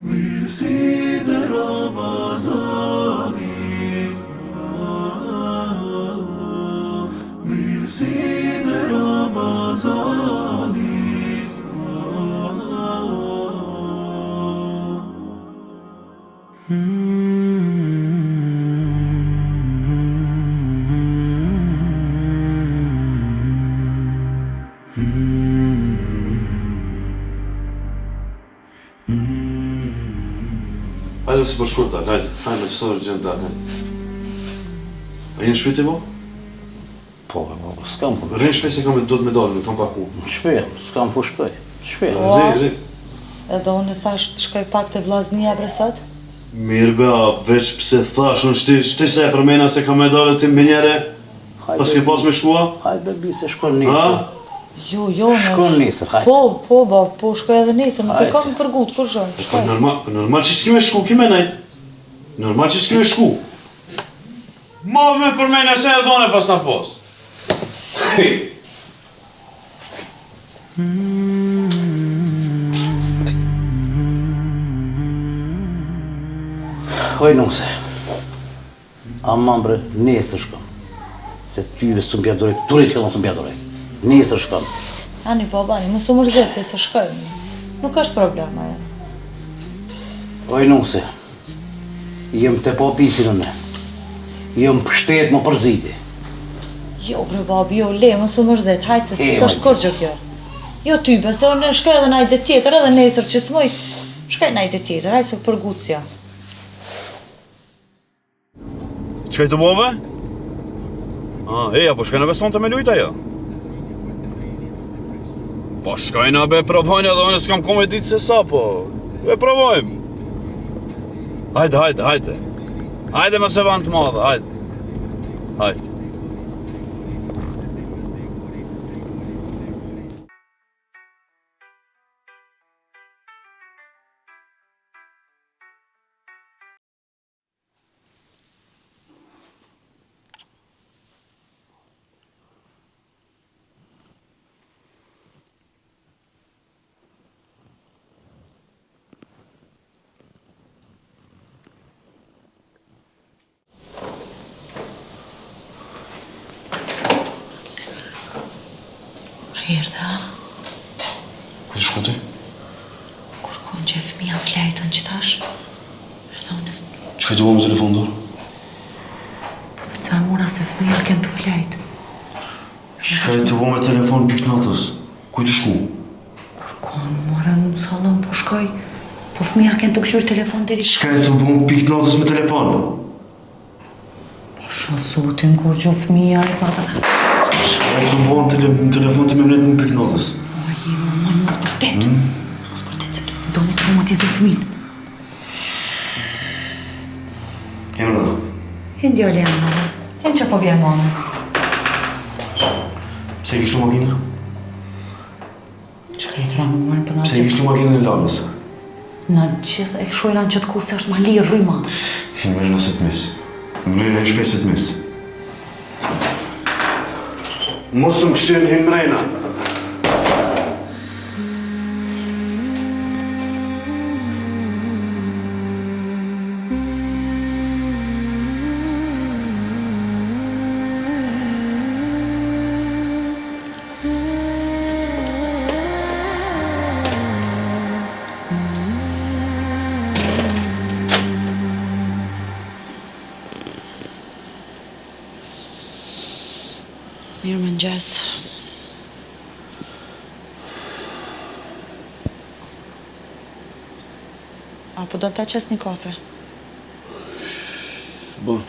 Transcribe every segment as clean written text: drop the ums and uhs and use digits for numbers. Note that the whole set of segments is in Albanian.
Mirësitë e Ramazanit Mirësitë e Ramazanit Hajde se po shkurt dal, hajde, hajde me sërë gjënë dal, hajde. A je në shpi ti mo? Po, po, po, s'kam ku. Rri në shpi se kam me do të me dalë, nuk kam pak punë. Në shpi, s'kam ku shkoj. Në shpi. Po. Rri, rri. Edhe unë thash të shkoj pak te vllaznia bre sot. Mirë be, a veç pse thash, unë shti, shti se e përmena se kam me dalë ti menjëherë. Po s'ke pas me shkua? Hajde be, se shkon nesër. Jo, jo, në... Shkon nesër, hajde. Po, po, po, po, shkoj edhe nesër, nuk e kam për gut, kur shkoj, Po shkoj. normal, normal që s'ki me shku, ki me nejt. Normal që s'ki me shku. Ma me përmena se e dhone pas na pos. Hej. Oj nuse. Aman bre, nesër shkon. Se tyve s'un pja duroj, turit këllon s'un pja duroj. Nesër shkon. Ani po, bani, mos u mërzit se shkoj. Nuk është problem ajo. Oj nuse, jem te po pisin unë. Jem pështet më përziti. Jo, bre, babi, jo, le, mos u mërzit, hajt se s'është kurgjë kjo. Jo ty, be, se unë shkoj edhe naj ditë tjetër, edhe nesër që s'muj, shkoj naj ditë tjetër, hajt se për gutë jam. Çka je tu bo be? Ah, e, apo shkojna be sonte me lujt ajo? Po shkojna be provojnë edhe unë s'kam ku me ditë se sa, po e provojmë. Hajde, hajde, hajde. Hajde mos e ban të madhe, hajde. Hajde. A erdhe, a? Ku je shku ti? Kurkun që fëmija flajtën që tash? Edhe unë... Çka je tu bo me telefon n'dorë? Po vetë sa e mora se fëmija kem tu flajtë. Çka je tu bo me telefon pikë natës? Ku je tu shku? Kurkun, more në salon po shkoj. Po fëmija kem tu kqyrë telefon deri... Çka je tu bo pikë natës me telefon? Pasha zotin, kurgjo fëmija e pata. Çka je tu bo në tele, telefon ti me mlet në pikë natës? O, je, moj, mos bërtet. Mm? Mos bërtet, se do me traumatizu fëmin. Hin mrena. Hin djali jem, mama. Hin që po vjen mama. Pse e ki shtu makinën? Çka je traumu për na Pse e ki shtu makinën e lanës? Na gjithë e lëshojna në qëtë kohë se është ma lirë rryma. Hin mrena se të mys. Mrena në shpi se të mys. Mos më këshin hin mrena. Mirëmëngjes. A po do ta qes një kafe? Bon.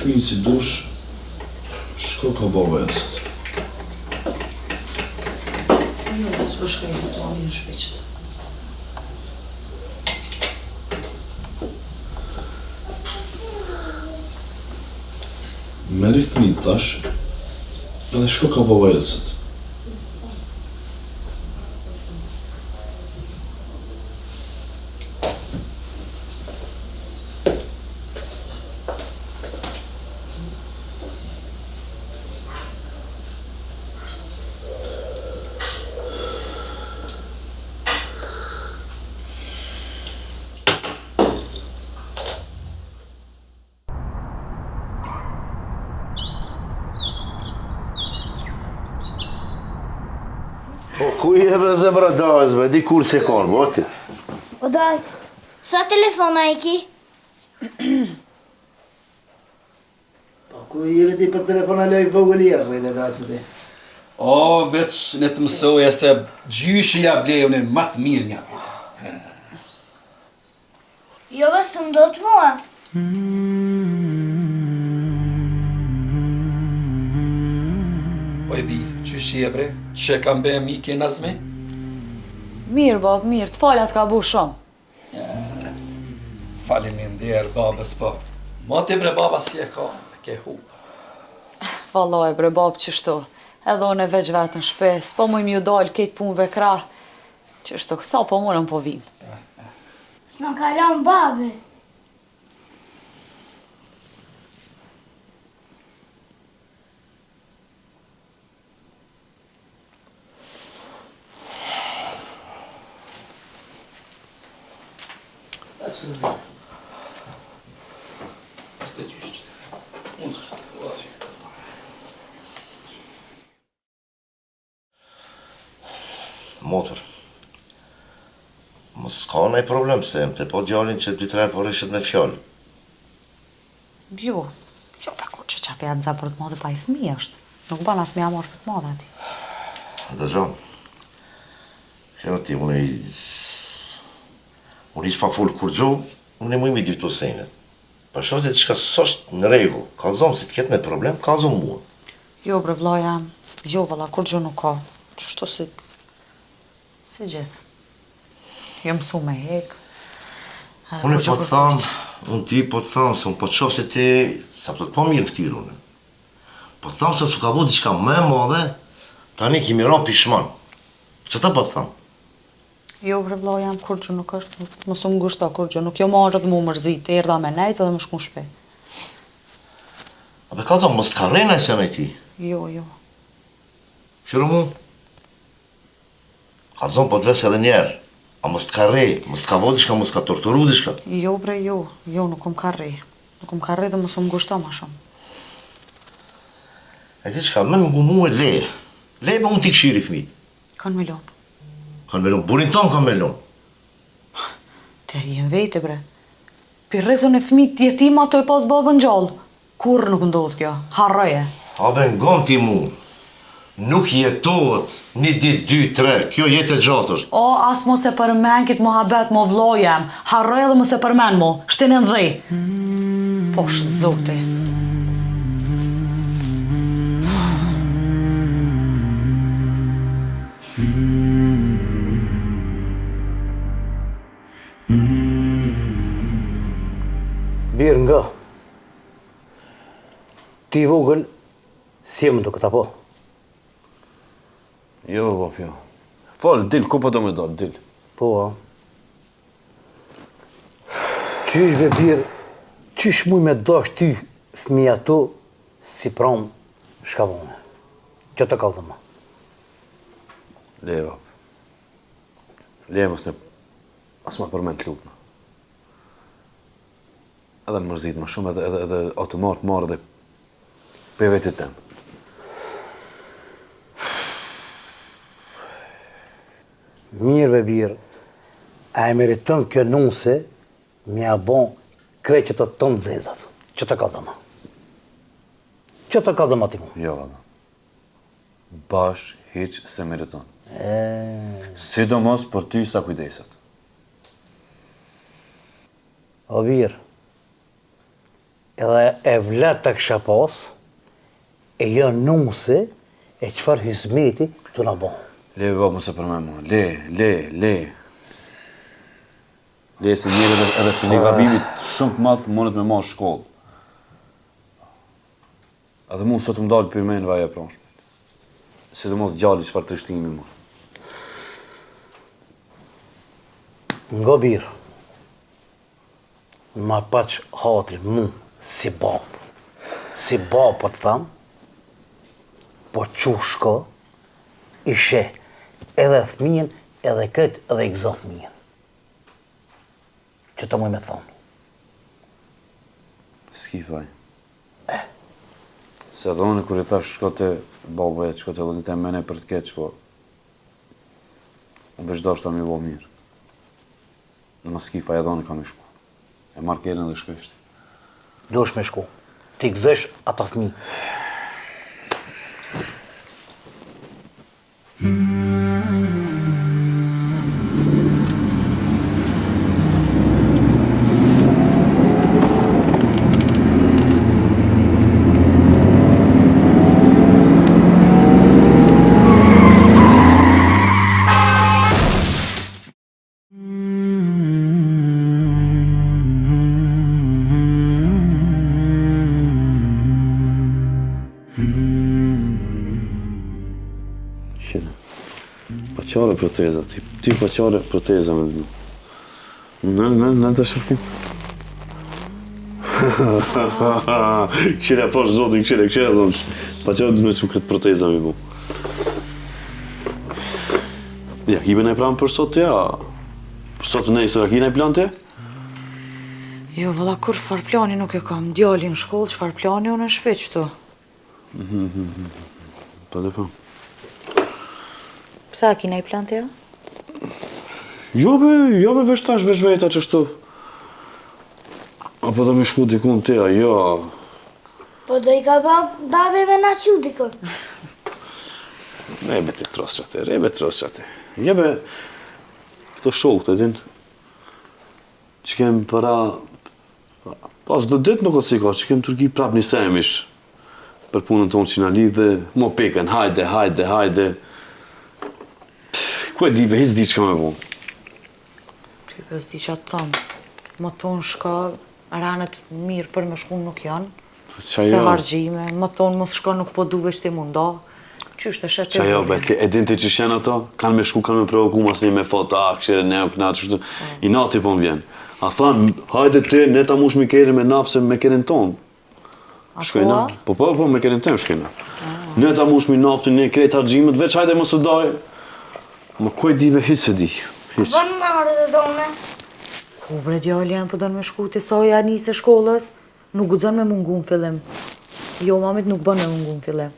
fëmijët si dush, shko ka baba jot sot. Jo, s'po shkoj, po më në shpi qëtë. Merri fëmijët thash, edhe shko ka baba jot sot. Po ku je be zemra dajës be, di kur se konë, bo ti. O daj, sa telefona i ki? Po ku je ti për telefona loj vogël i rri dhe dajës ti. O, veç në të mësoje se gjyshi ja bleu një ma të mirë një. Jo, be, s'më do të mua. Oj bi, qysh je bre? Që kam be mike Nazmi? Mirë, babë, mirë, të fala të ka bu shumë. Faleminderit babës po. Moti bre baba si e ka, e ke hup. Vallaj bre babë qështu. Edhe unë veç vetë në shpi, s'po muj m'ju dalë krejt punëve krah. Qështu, sa po mundem po vim. S'na ka lanë babi. Motër. Mos ka naj problem se jem te po djalin që dy tre herë po rrishet me fjalë. Jo, jo pa kur që qa pe janë për të madhe pa i fëmi është. Nuk ban as me ja marrë për të madhe ati. Dëgjon. Kjo ti unë i... Unë hiç pa fol kurgjo, unë e muj mi di këto senet. Po shoh se diçka s'është në rregull. Kallzom se të ketë një problem, kallzom mua. Jo bre vlla jem, jo valla kurgjo nuk ka, qështu si si gjithë. Jom mësu me hek. Edhe Unë po të tham, unë ti po të tham se unë po të shoh se ti sa po të po mirë ftyrë unë. Po të tham se s'u ka bo diçka më e madhe, tani kemi ra pishman. Qëta po të tham? Jo bre vlla jem kurgjo nuk është, mos u ngushto kurgjo, nuk jom ardhë m'u mërzit, erdha me nejt edhe me shku në shpi. A be kallzom, mos të ka rreh naj sen ai ty? Jo, jo. Kqyre mu? Kallzom po të ves edhe njerë. A mos të ka rreh, mos të ka bo diçka, mos të ka torturu diçka? Jo bre, jo, jo, nuk më ka rreh. Nuk më ka rreh dhe mos u ngushto ma shumë. E di çka, me ngu mu e le. Le be unë t'i kqyri fmijt. Kanë me lonë. Kanë me lonë, burrin tonë kanë me lonë. Ti je në vete bre. Pi rrezën e fëmijët jetima tu e pas babën gjallë. Kurrë nuk ndodh kjo. Harroje. A be ngon ti mu. Nuk jetohet një ditë, dy, tre, kjo jetë e gjatë është. O as mos e përmen kit muhabet mo vllau jem. Harroje dhe mos e përmen mo. Shtine në dhi. Posh zoti. Bir nga. Ti i vogël, si e më duket, apo? Jo, bab, jo. Fol, dil, ku po do me dal, dil. Po, a. Qysh be bir, qysh muj me dash ty fëmija tu, si prom, shka vone. Që të kallzoma. Le, bab. Le, mos në... As ma përmend të lutna. Edhe më mërzit më shumë, edhe, edhe, edhe atë marrë të marrë edhe pe vetit tem. Mirë be bir, a e meriton kjo nuse me ja bon krejt qëto të zezat, që të kallzoma. Që të kallzoma ti mu. Jo, valla. Bash hiç s'e meriton. E... Sidomos për ty sa kujdeset. O bir, Edhe evlat ta kisha pas, e jo nuse, e çfarë hyzmeti tu na bo. Le be babë mos e përmend mo, le, le, le. Le se njeri edhe, edhe prej një gabimit shumë të madh mundet me marrë shkollë. Edhe mu sot më dalë për menve ajo e prashme. Sidomos djali çfarë trishtimi më. Ngo bir, Ma paç hatrin mu si babë. Si babë po të tham, po çu shko, i sheh edhe fëmijën edhe krejt edhe i gëzon fëmijën. Qeto muj me thonë. S'ki faj. Eh. Se edhe unë kur i thash shko te baba e shko te vëllezërit e mene për të keq, po unë veç dashta me i bo mirë. Në mos ki faj edhe unë kam me shku. E marr kerrin dhe shkoj shti. Duhesh me shku. T'i gëzosh ata fëmijë. Pa qare proteza, ti, ti pa qare proteza me të Në, në, në të shërpim. Këshire, po, zotin, këshire, këshire, thonë. Pa qare të me që këtë proteza me bu. Ja, ki be naj plan për sot ja? Për sot nesër, a ki naj plan ti? Jo, valla, kurrfarë plani nuk e kam. Djali në shkollë, çfarë plani unë në shpi qëtu? Po dhe po. Pse a ki naj plan ti, ja? Jo be, jo be, veç tash, veç veta qështu. Apo do me shku dikun ti, a jo. Po do i ka babi me na çu dikun. Rebe të tros që atë, rebe tros që atë. Jebe, këto shokët e din, që kem para, pas do ditë nuk ose i ka, që kem Turki prap një semish, për punën tonë që na lidhe, mo pekën, hajde, hajde, hajde. Ku e di be, hiç s'di çka me bo. Ty po s'di ça të thom. Më thonë shko, ranet mirë për me shku nuk janë. Po ça Se jo? harxhime, më thonë mos shko nuk po du veç ti mu nda. Qysh të shet Ça jo, be, ti e din ti qysh janë ato? Kanë me shku, kanë me provoku mas një me foto, a, këshire, ne u knaq, kështu. Inati po më vjen. A thanë, hajde ti, ne ta mushmi kerrin me naftë se me kerrin tonë. Shkojna. Po po po me kerrin tem shkojna. Ne ta mushmi naftën, ne krejt harxhimet, veç hajde mos u daj. Ma ku e di be hiç s'e di. Hiç. Bën më marrë dhe dome. Ku bre djali jem po don me shku ti sa ja nise shkollës? Nuk guxon me mungu në fillim. Jo mamit nuk bën me mungu në fillim.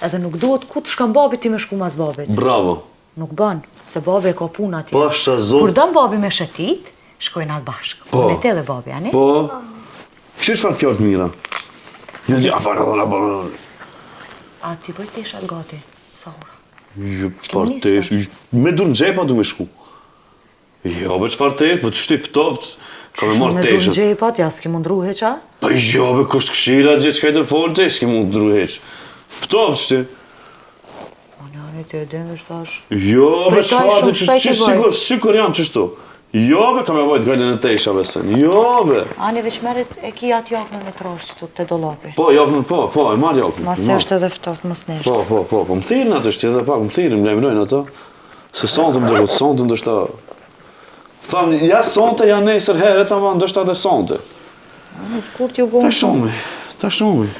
Edhe nuk duhet ku të shkon babi ti me shku mas babit. Bravo. Nuk bën, se babi e ka punë atje. Pasha Zot. Kur don babi me shëtit, shkojnë atë bashkë. Po. Unë te dhe babi, ani? Po. Kështu çfarë fjalë të mira. Jo, jo, po, po, po. A ti bëj teshat gati? Sa ora? Jo, çfarë tesh? Me dur në xhepa du me shku. Jo, be çfarë tesh? Po të shti ftoft. Ka me marrë Me dur në teshën. xhepa, ti as s'ki mund ndru hiç, a? Po jo, be kush të këshira gjë çka i të fol ti, s'ki mund ndru hiç. Ftoft shti. Po në anë të edhen është tash. Jo, be S'pretoj çfarë shumë ti shpejt që e bëj. sikur sikur jam qështu. Jo, be kam e vajt gajlen e teshave sen. Jo, be. Ani veç merret e ki atë jaknën e trash qëtu te dollapi. Po, jaknën, po, po, e marr jaknën. Masi e marr. është edhe ftohtë, mos nesht. Po, po, po, po, më thirrin atë është edhe pak, më thirrin, më lajmërojnë ato. Se sonte më duket, sonte ndoshta Tham, ja sonte, ja nesër herët, ama ndoshta edhe sonte. Kur t'ju Ta bënë? shohmi, ta shohmi.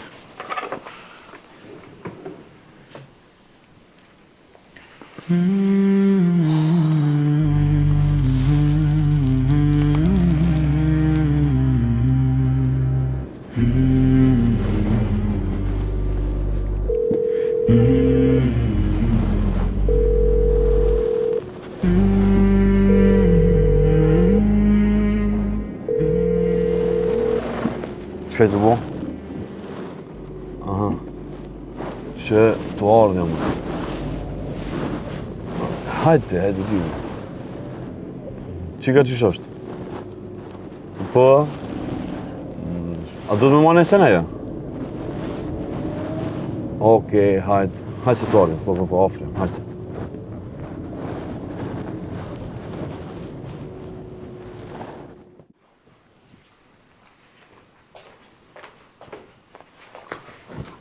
Çka je tu bo? Aha. Që të ardhë jam. Hajde, hajde ti. Qika qysh është? Po? A do të më marrë sen ajo? Okej, hajt. Hajt se të po, po, po, afër, hajt.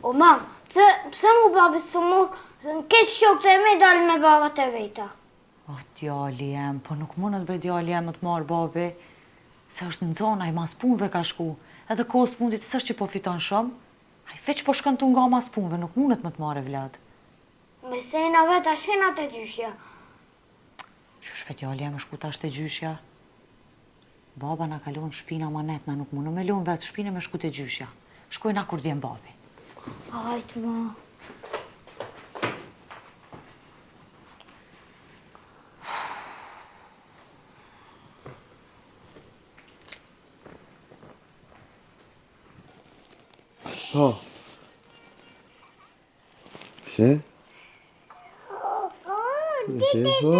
O mam, pse, pse mu babi s'më mur, krejt shokët e mi dalë me babat e veta. O, djali jem, po nuk mundet bre djali jem me të marrë babi, se është nxonë, ai mas punëve ka shku, edhe kohës fundit s'është që po fiton shumë, ai veç po shkon tu nga mas punëve, nuk mundet me të marrë evlad. Mëse na vetë a shkena te gjyshja. Qysh be djali jem me shku tash te gjyshja? Baba na ka lonë shpinë amanet, na nuk mundëm me lonë vetë shpinë e me shku te gjyshja. Shkojna kur t'vjen babi. Hajt ma. Po. Pse? Pse po?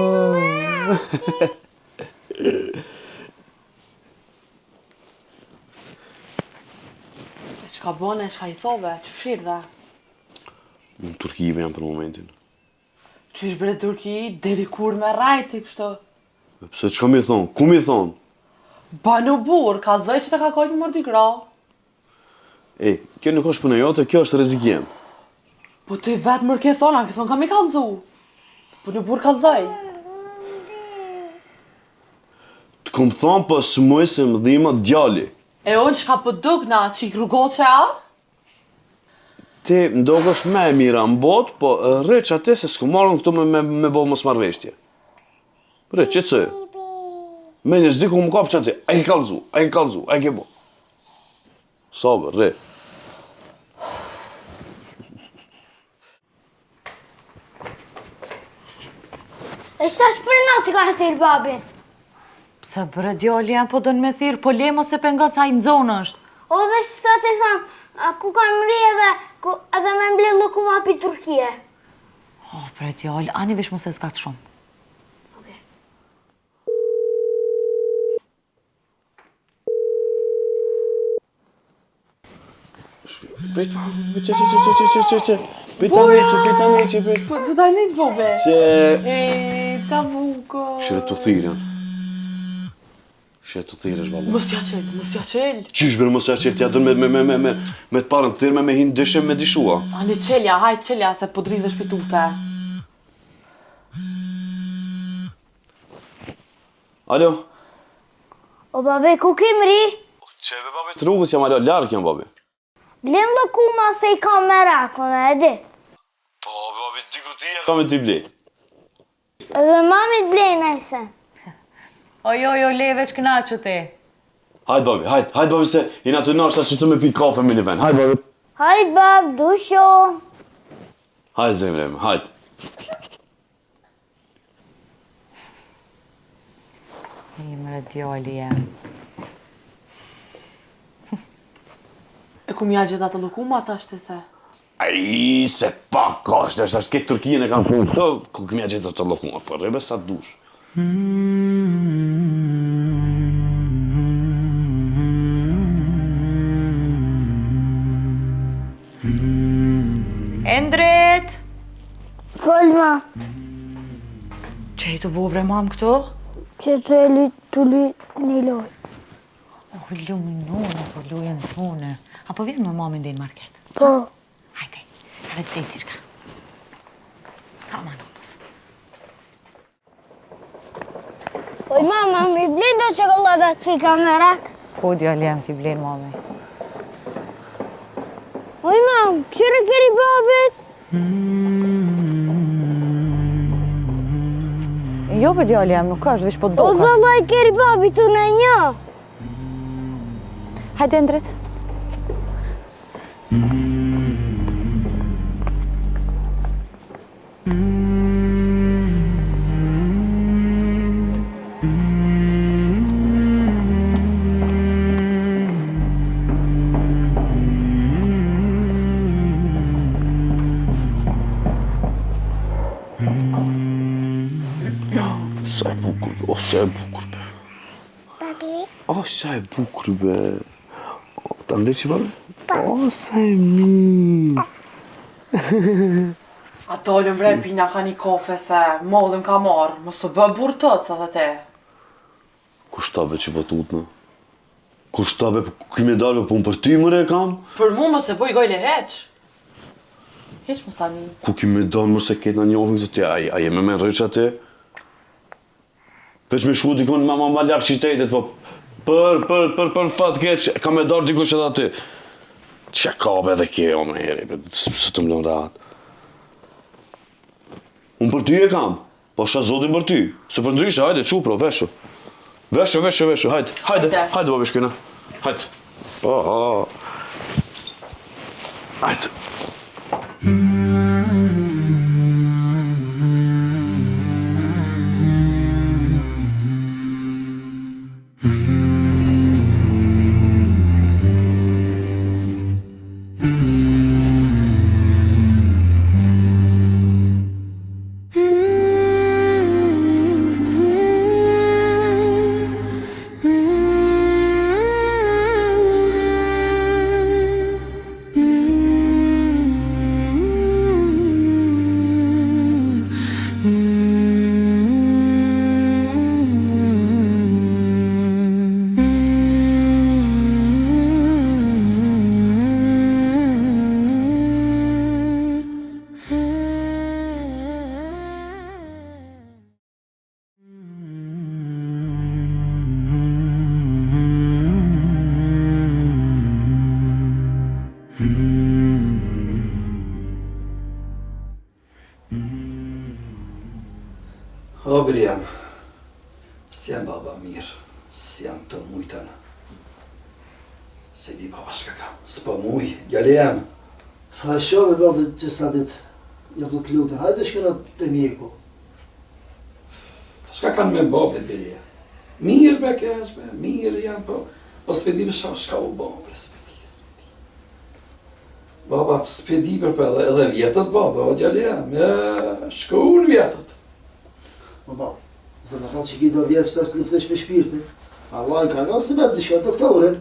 E çka bone, çka i thove, qysh erdhe? Në Turki jam për momentin. Qysh bre Turki, deri kur me rrejti kështu? E pse çka mi thonë? Ku mi thonë? Banu burrë, kallzoj që të ka kajtë me marrë dy gra. Ej, kjo nuk është puna jote, kjo është rrezik jem. Po ti vetë më ke thonë, a ke thonë kam i kallzu? Po banu burrë kallzoj. Të kom thonë po s'muj se më dhimet djali. E unë çka po dukna, çikë rrugaçe a? Ti më dokesh më e mira në botë, po rri qaty se s'kom ardhë këtu me, me, me bo mosmarrëveshje. Rri, qetësohu. Me një zdiku më kapë qaty, a ke kallzu, a ke kallzu, a ke bo. Sabër, rri. E qetash për inat ka thirrë babin? Pse bre djali jem po don me thirrë, po le mos e pengo se ai nxonë është. O veç sa të tham, a ku kam mrri edhe, ku, edhe me mbledh llokuma pi Turkije. O bre djali, ani veç mos e zgat shumë. Okej. Prit, prit, që, që, që, që, që, që, që, prit tani, që, prit tani, që, prit. Po, të tani të bobe. Që... E, ta buko. Shire të thirën. Shire të thirën, valla. Mos ja qel, mos ja qel. Qysh bre mos ja qel, t'ja dënë me, me, me, me, me, me të parën të thirë, me me hinë dyshim me dyshua. Ani qelja, haj qelja, se po dridhesh pi tute. Alo? O babe, ku ke mrri? Qe be babi të rrugës jam alo, larg jam babi. Blem llokuma se i kam merak, unë e di. Po babi, dy kutia kam me t'i ble. Edhe mamit blej najsen. O jo, jo, le veç kënaqu ti. Hajt babi, hajt, hajt babi se jena të nashta që të me pi kafe me një vend. Hajt babi. Hajt bab, dusho. Hajt zemre, hajt. Imre djali jem. E ku m'ja gjet ato llokuma tash ti se? Ai, se pak është, është është këtë Turkinë e kam punë këto, ku m'ja gjet ato llokuma, po rri be sa dush. Endrit! Fol ma. Çe je tu bo bre mam këtu? Që të e lyt të lyt një lojë. O, lumë nona për lojën tone. A po vjen me mamin deri në market? Po. Hajde, hajde të diçka. Ha, ma nonës. Oj mama, mi blen do çokollata që i kam merak? Po, djali jem t'i blen mami. Oj mam, kqyre kerri babit? Jo bre djali jem, nuk është, veç po do. O vëllai kerri babit unë e njoh. Hajde, Endrit. Sa e bukur, o sa e bukur be. Babi. O sa e bukur be. Ta ndreqi babi? Po. O, sa e mirë. A dalim bre pina ka një kofe se malli m'ka marrë, mos u bë burrë tot, sa dhe te. Kush ta be që po tutna? Kush ta be, ki me dalë, po unë për ty more e kam? Për mu mos e boj gajle hiç. Hiç mos tani. Ku ki me dalë, mos e ketë në njohën këtë ti, a, a je me me rriq aty? Veç me shku dikun ma ma ma larg qytetit, po për, për, për, për fat keq, ka me dalë dikush edhe aty. Që ka be edhe kjo, me heri, së të më lënë rahat. Unë për ty e kam, po shë zotin për ty. Se për ndryshe, hajde, çu pro, veshu. Veshu, veshu, veshu, hajde, hajde, hajde, babi shkojna. Hajde. Oh, oh. Hajde. O, biri jem, s'jam baba mirë, s'jam tu mujtën. S'e di baba çka kam, s'po muj, djali jem. Fa shoh baba që sa ditë, ja do të lutem, hajde shkojna te mjeku. Çka kanë me m'bo be biri jem? Mirë be kesh be, mirë jam po, po s'pe di për çka u bo, bre s'pe di, s'pe di. Baba, s'pe di për për edhe, edhe vjetët, baba, o djali jem, e, shkun vjetët. Baba, s'do me thonë që ki do vjetë së është luftësh me shpirtin. Allah i ka në se me të shkon doktorin.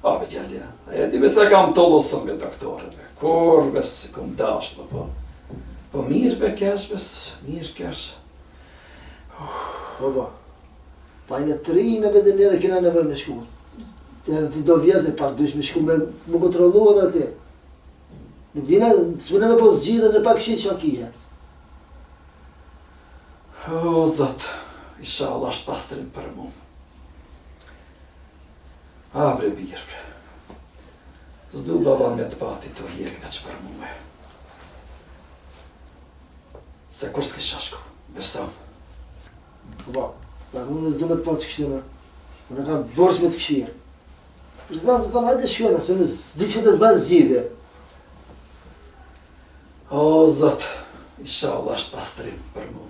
A, be djali jem, e di be se kam të me doktorin, be, kur be s'i kom dasht, po, po, po mirë be kesh, be, mirë kesh. Baba, pa i në të ri në vetë njerë kena nevojë me shku. Edhe ti do vjetë, pak dush me shku me, me kontrollu edhe ti. Nuk dina, s'mune me po zgjidhe në pak shi që kije. O, zot, inshallah është pastrim për mu. A, bre, bir, bre. S'du baba me të pa ty tu hjek veç për mue. Se kur s'kisha shku, besom. Po, pa, unë s'du me të pa që kështu Unë e kam borxh me të këshirë. Për të të thonë, hajde shkojna, se unë s'di që të të bëjnë zgjidhje. O, zot, inshallah është pastrim për mu.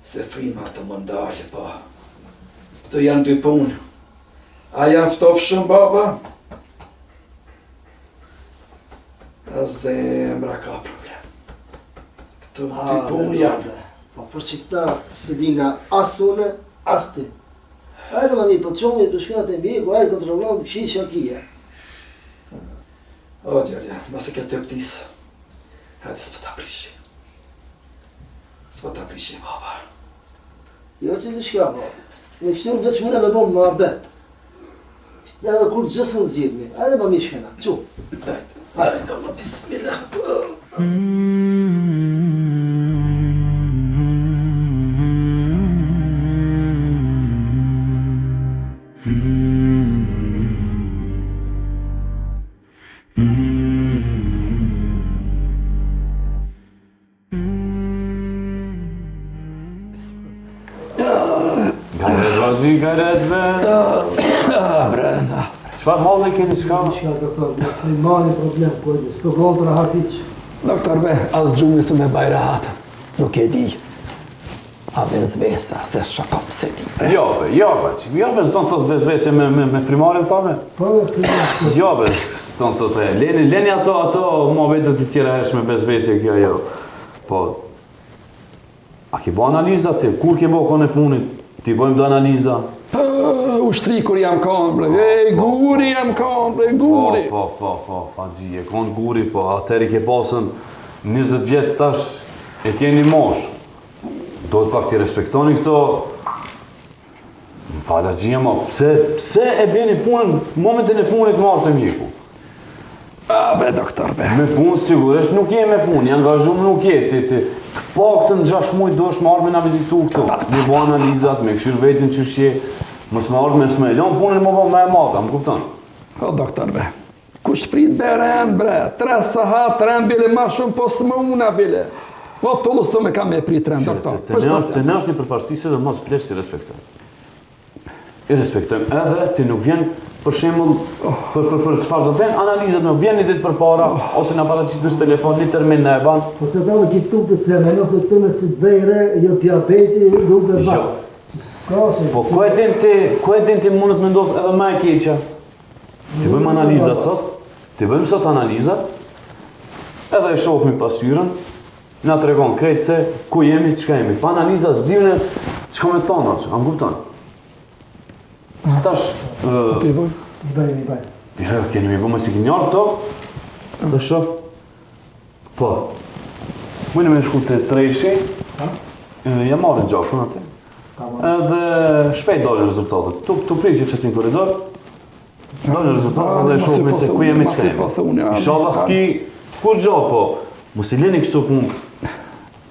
Se fryma të më ndalë, po. Këto janë dy punë. A jam ftof shumë, baba? A zemra ka problem. Këto dy punë janë. Po për që këta s'e dina as unë, as ti. Hajde më një, po të qomi, të shkojna te mjeku, hajde kontrollon të këshirë që kije. O, djali, mos e ke të ptis. Hajde, s'po ta prishi. S'po ta prishi, baba. Jo që të shka, po. Në kështu veç mune me bo muhabet. Edhe kur gjë s'e zgjidhmi. Hajde më mirë shkojna. Çu. Hajde, hajde, Allah, bismillah. Gajret gajret be. Brenda. Çfarë halli keni çka? Çka doktor, me primari problem po e s'po bëhet rahat hiç. Doktor be, as gjumi s'më baj rahat. Nuk e di. A vezvesa, se shakam se di. Bre. Jo, be, jo, be, jo, be, s'don thot vezvese me, me, me primarin, thame? Po, primar. Jo, be, s'don thot e. Leni, leni ato, ato muhabetet të tjera hershme vezvese kjo, jo. Po, a ki bo analiza ti? Kur ke bo kohën e funit? Ti bojmë do analiza? Po. Ushtri kur jam kanë, bre, ej, guri jam kanë, bre, guri. Po, po, po, po, Haxhi, je konë guri, po, atëherë i ke pasën 20 vjet tash, e keni moshë. Duhet pak t'i respektoni këto, Më fal Haxhi, ama, pse, pse e bjeni punën momentin e fundit me ardhë te mjeku? A, bre, doktor, bre. Me punë, sigurisht nuk je me punë, i angazhum nuk je, ti, ti. Të paktën 6 muj duhesh me ardhë me na vizitu këtu, me bo analizat, me kqyr vetin qysh je, mos me ardhë me s'me e lonë punën me bo me e mata, më kupton? O, doktor, bre. Kush prit be rend, bre, tre sahat, rend bile ma shumë, po s'muna bile. Po të lësë me kam e prit rend, doktor. Te ne është një përparësi se dhe mos pleqtë i respektojmë. I respektojmë edhe ti nuk vjen për shembull për për për çfarë do vjen analizat nuk vjen një ditë përpara ose na paraqit në telefon një termin na e ban. Po se do të këtu të se mendon se këtë me si të bëj re, jo diabeti, nuk e ban. Jo. Po ku e din ti, ku e din ti mundet me ndodh edhe më e keqja? T'i bëjmë analizat sot, t'i bëjmë sot analizat, edhe e shohim pasqyrën, na tregon krejt se ku jemi, çka jemi. Pa analiza s'di unë çka me thonë, a më kupton? Tash... Po t'i bëjmë? I bëjmë, i bëjmë. Jo, keni mi bëmë si kinjarë këto, të shoh. Po. Mujnë me shku te treshi, ja marrin gjakun aty. Edhe shpejt dalin rezultatet. Tu tu prit që në korridor. Dalin rezultatet dhe shohim se ku jemi çka jemi. Po Inshallah s'ki kurgjo po. Mos i leni kështu punë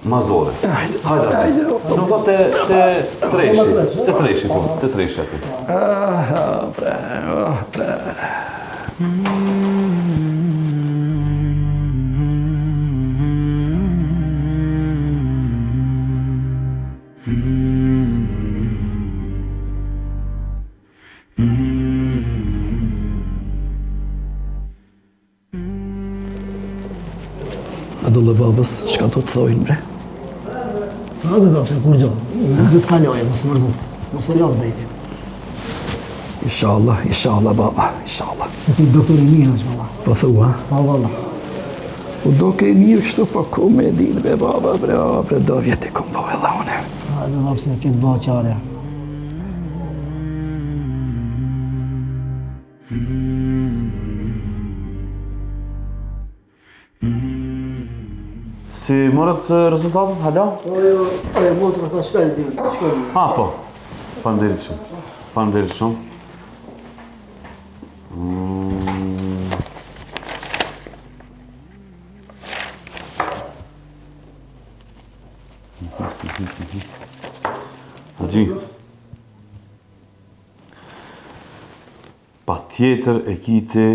mas dore. Hajde. Hajde. Do të te te treshi, te treshi po, te treshi aty. Ah, bre, ah, bre. A do lë babës, çka do të thojnë, bre? A do babës, kurgjo, do të kalojë, mos u mërzit, mos e lodh veten. Inshallah, inshallah, baba, inshallah. Se ti doktor i mirë, është, valla. Po thua? Po, valla. U doke i mirë kështu, po ku me ditë, be, baba, bre, o, bre, do vjet e kom bo edhe une. A do babë se këtë bo qarja. Si morët rezultatet, hala? Po, jo, ajo motra tha shka i bjën, shka i bjën. Ha, po. Faleminderit shumë. Faleminderit shumë. Mm. Haxhi. Patjetër e ki ti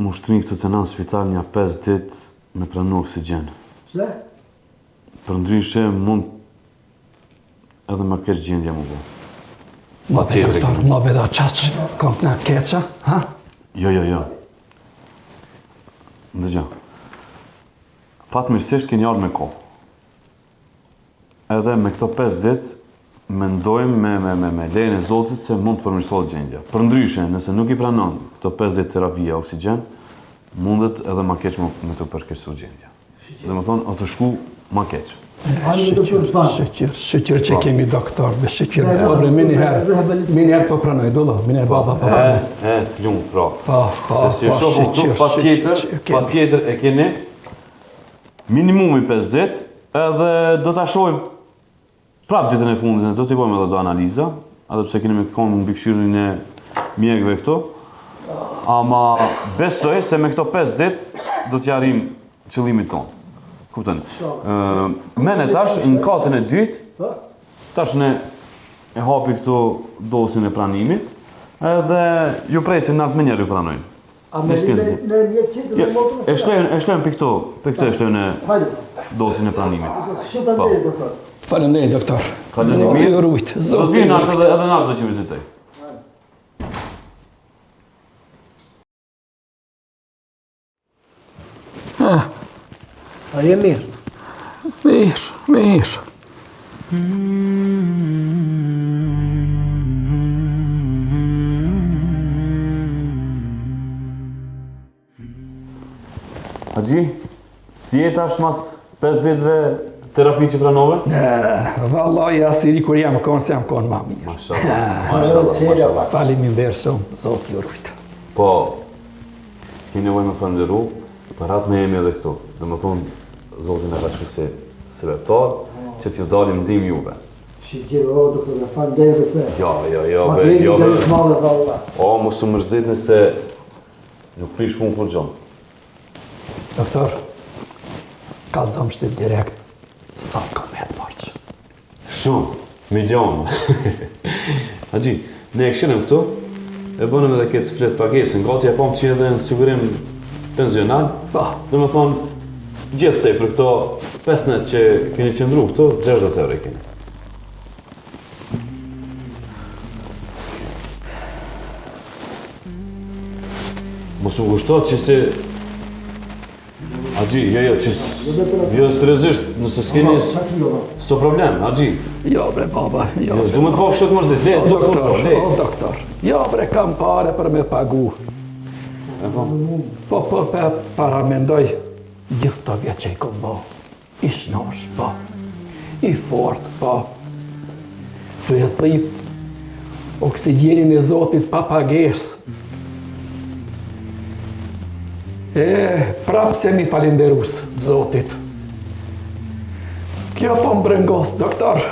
m'u shtri këtu te na në spital nja 5 dit me pranu oksigjen. Pse? Përndryshe mund edhe më keq gjendja m'u bo. Ma be doktor, ma be da qaq, kom të na keqa, ha? Jo, jo, jo. Ndëgjo. Fatmirësisht keni ardhë me kohë. Edhe me këto 5 ditë mendojmë me me me me lejen e Zotit se mund të përmirësohet gjendja. Përndryshe, nëse nuk i pranon këto 5 ditë terapia oksigjen, mundet edhe ma keq me t'u përkeqësu gjendja. Domethonë, o të shku ma keq. Shyqyr, shyqyr, shyqyr që po. kemi doktor, me shyqyr, po bre, menjëherë, menjëherë po pranoj, dolo, menjëherë baba po pranoj. E, e, të lumë, pra. Po, po, Se si po, shyqyr, patjetër, patjetër e keni minimumi 5 ditë, edhe do ta shohim prap ditën e fundit, ne do t'i bëjmë edhe do analiza, edhe pse keni me konë në mbikëqyrjen e mjekëve këtu. Ama besoj se me këto 5 ditë do t'ja arrijmë qëllimit tonë. Kuptoni? Ë, mene tash në katën e dytë, tash ne e hapi këtu dosjen e pranimit, edhe ju presin në atë menjëherë ju pranojnë. A me në në mjet tjetër me motor? E shlojnë, e shlojnë për këtu, për këtu e shlojnë dosjen e pranimit. Shumë po. faleminderit doktor. Faleminderit doktor. Zoti ju rujt. Zoti ju rujt. Edhe edhe na do t'ju vizitoj. Ah. A je mirë? Mirë, mirë. Haxhi, si je tash mas 5 ditëve terapi që pranove? Vallahi, as i ri kur jam konë, se jam konë ma mirë. Mashallah, mashallah, mashallah. Faleminderit shumë, Zoti ju rujtë. Po, s'ki nevojë me falënderu, për atë ne jemi edhe këtu. Domethonë, Zoti na ka çu si sebeptar, që t'ju dalim ndihmë juve. Shyqyr, o, doktor, faleminderit se. Jo, jo, jo, Ma be, keni jo, be. të madhe, valla. O, mos u mërzitni se nuk prish punë kurgjo. Doktor, kallzom shti direkt, sa të kam met borxh. Shumë, milion. Haxhi, ne e këshirëm këtu, e bënëm edhe këtë fletëpagesën, gati e pamë që edhe në sigurim pensional. Po. Domethonë, gjithsej për këto 5 net që keni qëndru këtu, 60 euro i keni. Mos u ngushto që se Haxhi, jo, jo, që... Jo, seriozisht, nëse s'keni... S'o problem, Haxhi. Jo, bre, baba, jo. Jo, s'du me të po kështu të mërzit, le, s'du të Doktor, le. o doktor. Jo, bre, kam pare për me pagu. E po. Po, po, po, paramendoj, gjithë to vjet që i kom bo. I shnosh, po. I fort, po. Tu e thith oksigjenin e Zotit pa pagesë. E, prapë s'jemi falenderus Zotit. Kjo po më brengos, doktor.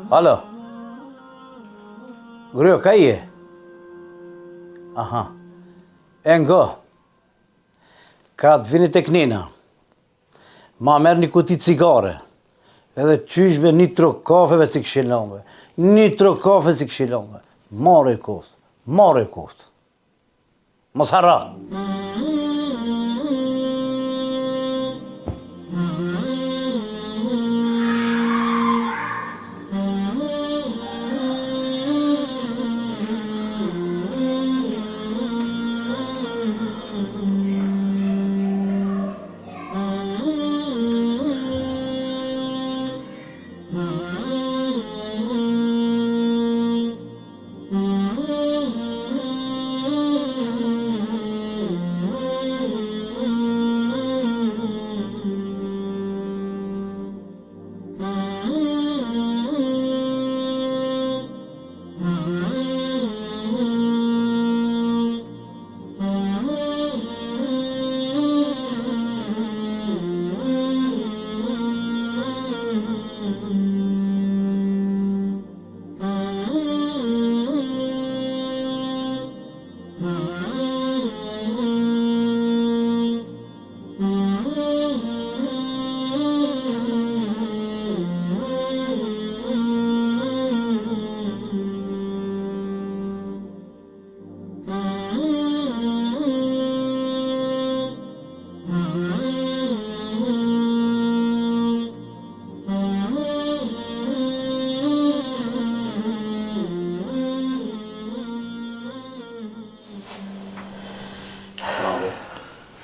Alo. Grujo, ka je? Aha. E ngo. Ka të vini tek Nina. Ma merr një kuti cigare. Edhe qysh be një trok kafe ve si këshillonve. Një trok kafe si këshillonve. Marre koftë. Marre koftë. Mos harra.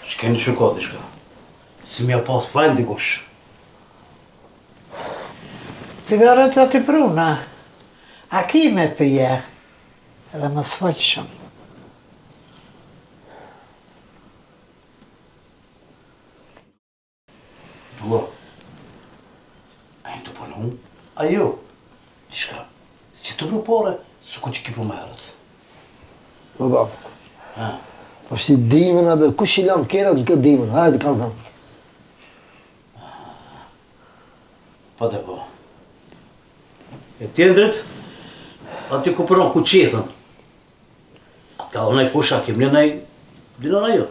Shkeni që ka diçka. Si m'ja pas fajn dikush. Cigaret aty pruna. A ki me pije? Edhe mos fol shumë. Dua. A je tu punu? A jo. Diçka. Si të pru pare, së ku që ki pru më herët. Po ba. Ha. Po si dimën abe, kush i lanë kerat në këtë dimën? Hajde, kallzom. Po dhe po. E tjendrit, aty ku punon, ku qethën. A ka dhe kush, a ke mle naj dinar ajo?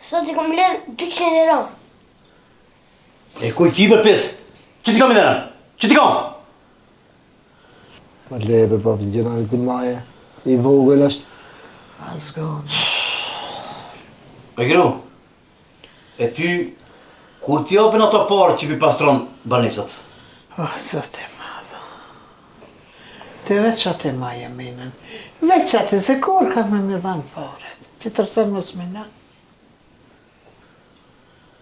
Sot i kom mbledh 200 lira. E ku i ki për pis? Që t'i kam i lënë? Që t'i kam? Ma le be babë, gjëra ti maje. I vogël është. Azgon. E gru, e ty, kur t'i japin ato pare që pi pastron banesat? Oh, zot i madh. Ti veç aty maje minën. Veç aty, se kur ka me mi dhanë paret. Që të rësën mos mi në.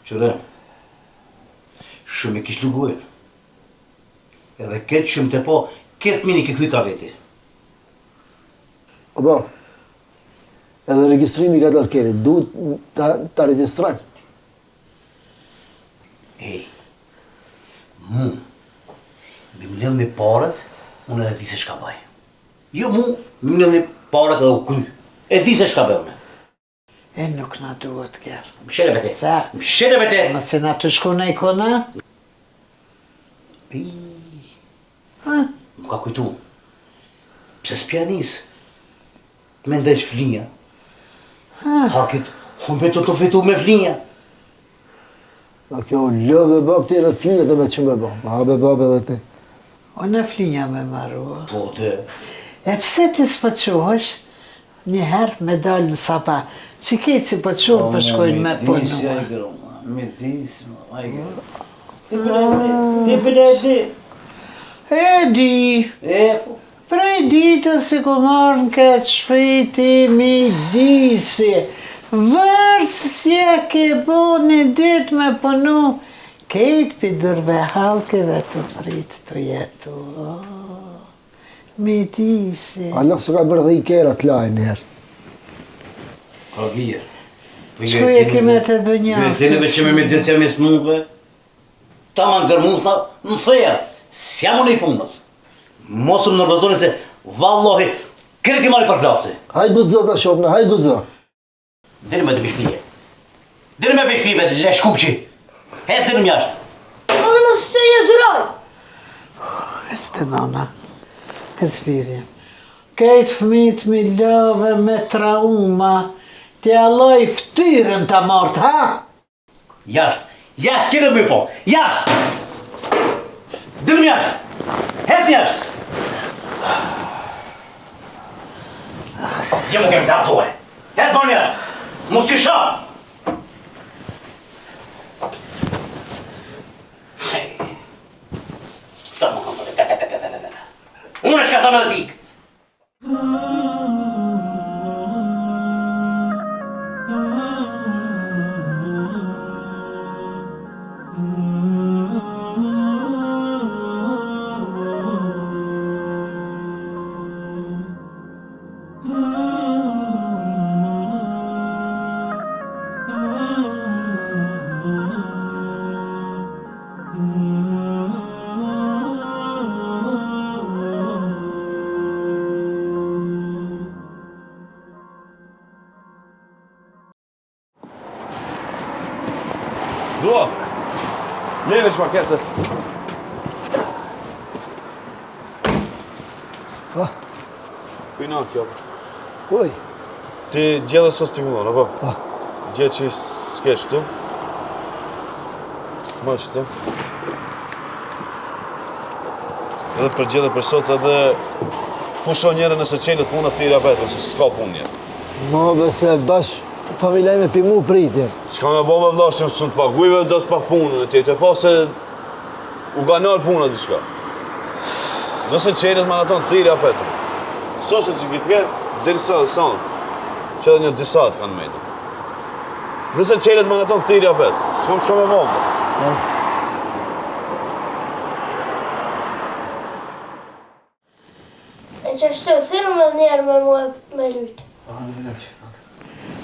Qëre, shumë e kish lugojnë. Edhe këtë shumë të po, këtë mini ke kthy ka veti. O bo, edhe regjistrimi ka dalë kere, duhet ta, ta regjistrojmë. Ej, mu, mi mledhni paret, unë edhe di se shka baj. Jo mu, mi mledhni paret edhe u kry. E di se shka bëj unë. E nuk na duhet kerr. Mshere vete. Pse? Mshere vete. Mos e na të shku në ikona? Ej. Ha? Më ka kujtu. Pse s'pja nis? Të me ndreq flinja. Ha? Hakit, humbe të të fitu me flinja. A kjo lë be babë ti edhe flinja të me që me babë. A be babë edhe ti. O në flinja me maru. Po të. E pse ti s'po çohesh një herë me dalë në sabah. Si krejt si po çohen po shkojnë me punu. Midis ai groma, midis ai groma. Ti bile ti bile ti. E di. E po. Prej ditës si ku marrë në këtë shpi ti midisi Vërc s'ja ke bo një dit me punu Kejt pi durve hallkeve tu prit tu jetu oh Midisi. Hala s'u ka bërë dhe i kera të lajë një herë. Ka vjerë. Shku e ke me të dunjas. Dhe zini veç që me midis jam i smuve. Taman gërmusna, më theja, s'jam unë i punës. Mos më nervozoni se vallohi, krejt i marri përplasi. Hajt guxo ta shofna, hajt guxo. Deri me të bishpije. Deri me bishpije, leshkuqi. He, deri më jashtë. Edhe mos se një dyroj. Ec te nana, ec biri. Kejt fëmijët mi lave me trauma, t'ja laj ftyrën ta marrtë, ha? Jashtë, jashtë, tjetër më po, jashtë! Dilni jashtë! Hec jashtë! Jë më kemë të acuhe! Hec bërë jashtë! Mos t'i shoh! Unë është ka thënë edhe pikë. Dua. Ne veç pak ecë. Po. Kujna kjo? Kuj? Ti gjellë sot stimulon, apo? Po. Gjë që s'ke qëtu. Ma qëtu. Edhe për gjellë për sot edhe pusho njëherë nëse çelet puna thirrja vetëm, se s'ka punë njëherë. Mo be se bash familja ime pi mu pritin. Çka me bo me vlla, që s'të pagujve do s'pak punën e ti, e pa se u ka nalë puna diçka. Nëse çelet më naton thirrja vetëm. Sot se që kitë ke, deri sa sa, që edhe një disa të kanë mbetur. Nëse çelet më naton thirrja vetë, s'kom çka me bo. Po. E që ashtu, thirrëm edhe njerë me mua me lujtë.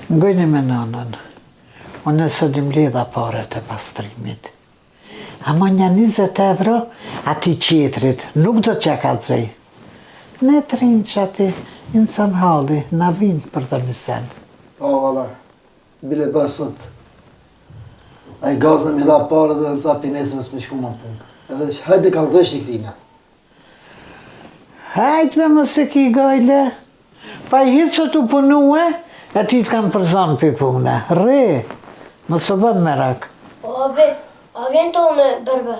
Ngojni me nanën. Unë sot i mledha paret e pastrimit. Ama nja 20 euro atij tjetrit nuk do t'ja kallzoj. Ne të rinjtë që aty insan halli na vinë për ndonjë sen. Po valla, bile bash sot. Ai gazna mi dha pare dhe më tha pi nesër mos me shku më në punë. Edhe hajde kallzojsh i këtina. Hajt me mos e ki gajle. Pa i hitë sot u punue, e ti të kanë përzanë pi pune. Rri, mos u bën merak. O, abi, a vjen tonë berbe?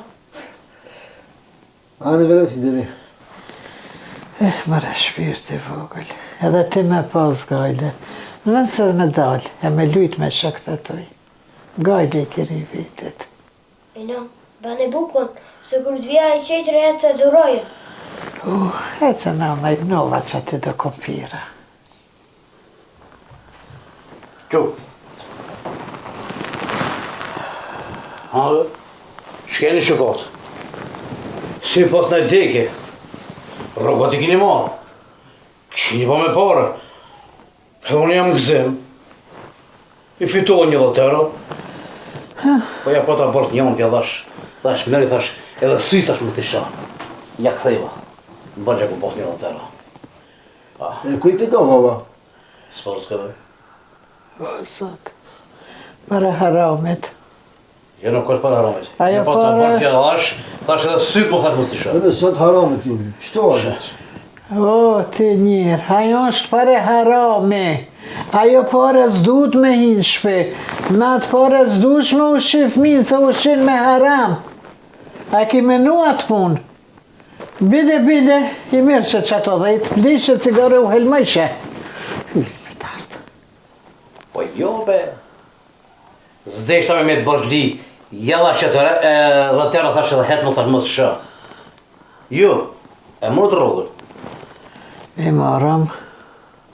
A në vërët i demi. Eh, more shpirt i vogël, edhe ti me pas gajle, në vend se me dal e me lujt me shokët e tuj, gajle i kiri vitit. E na, bane bukën, se kur të vjen ai qetri ec e dhuroje. Uh, ec e nana i vnova qaty do kompira. Qu. Ha, shkeni shukot. Si pas në deke. Rrogat i kini marrë. Kini po me pare. Dhe unë jam gëzim. I fitova një dhetë euro. Po ja po ta bërë të njonë, t'ja dhash. Dhash, merri, thash, edhe si thash më të isha. Ja ktheva. Në bërë që ku po një dhetë euro. E ku i fitove, baba? S'po s'ka. O, zot. Para haramit. Jo nuk është para haramit. Ajo po ta pare- bërë që dhash, thash edhe syt më thash mos t'i shoh. Edhe sot haramit jemi. Shto atë. O, ti njërë, ajo është pare harami. Ajo pare s'duhet me hi në shpi. Me atë pare s'duhesh me ushqy fëmin, se ushqin me haram. A ki menu atë punë? Bile, bile, i merrshe qato dhetë, blejshe cigare u helmojshe. Hyli me tardë. Po jo be. S'deshta me met borxhli. Ja dhash që të re, e, dhe tjera thash edhe het më thash mos shoh. Ju, e morët rrogën. I morëm,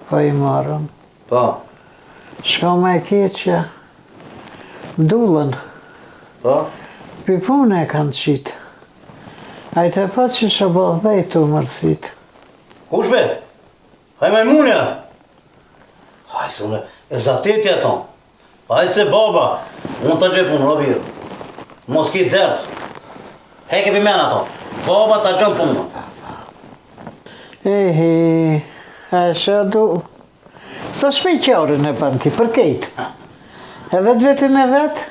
po i morëm. Po. Shka ma e keqja, Dullën. Po. Pi pune e kanë qitë. Ai të pa që shë bo dhe tu mërzit. Kush be? Haj majmunja! Haj se unë, e zateti ato. Haj se baba, unë të gjej punë, robirë. Mos ki dert. Heke pi men ato. Baba ta gjen punë. Ehe, a e shë du. Sa shpejt qarën e bën ti, për kejt. E vetë vetin e vetë,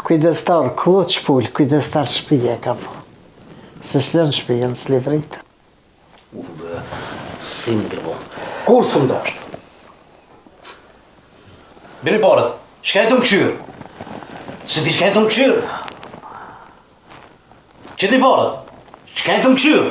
kujdestar, klloç pul, kujdestar shpije ka po. Se shlën shpijën, s'livrit. Uf, be, si më ke bo. Kur s'këm dasht? Bini paret, shka e të më këshyrë? Se ti shka e të më këshyrë? Që ti paret? Shka e të më këshyrë?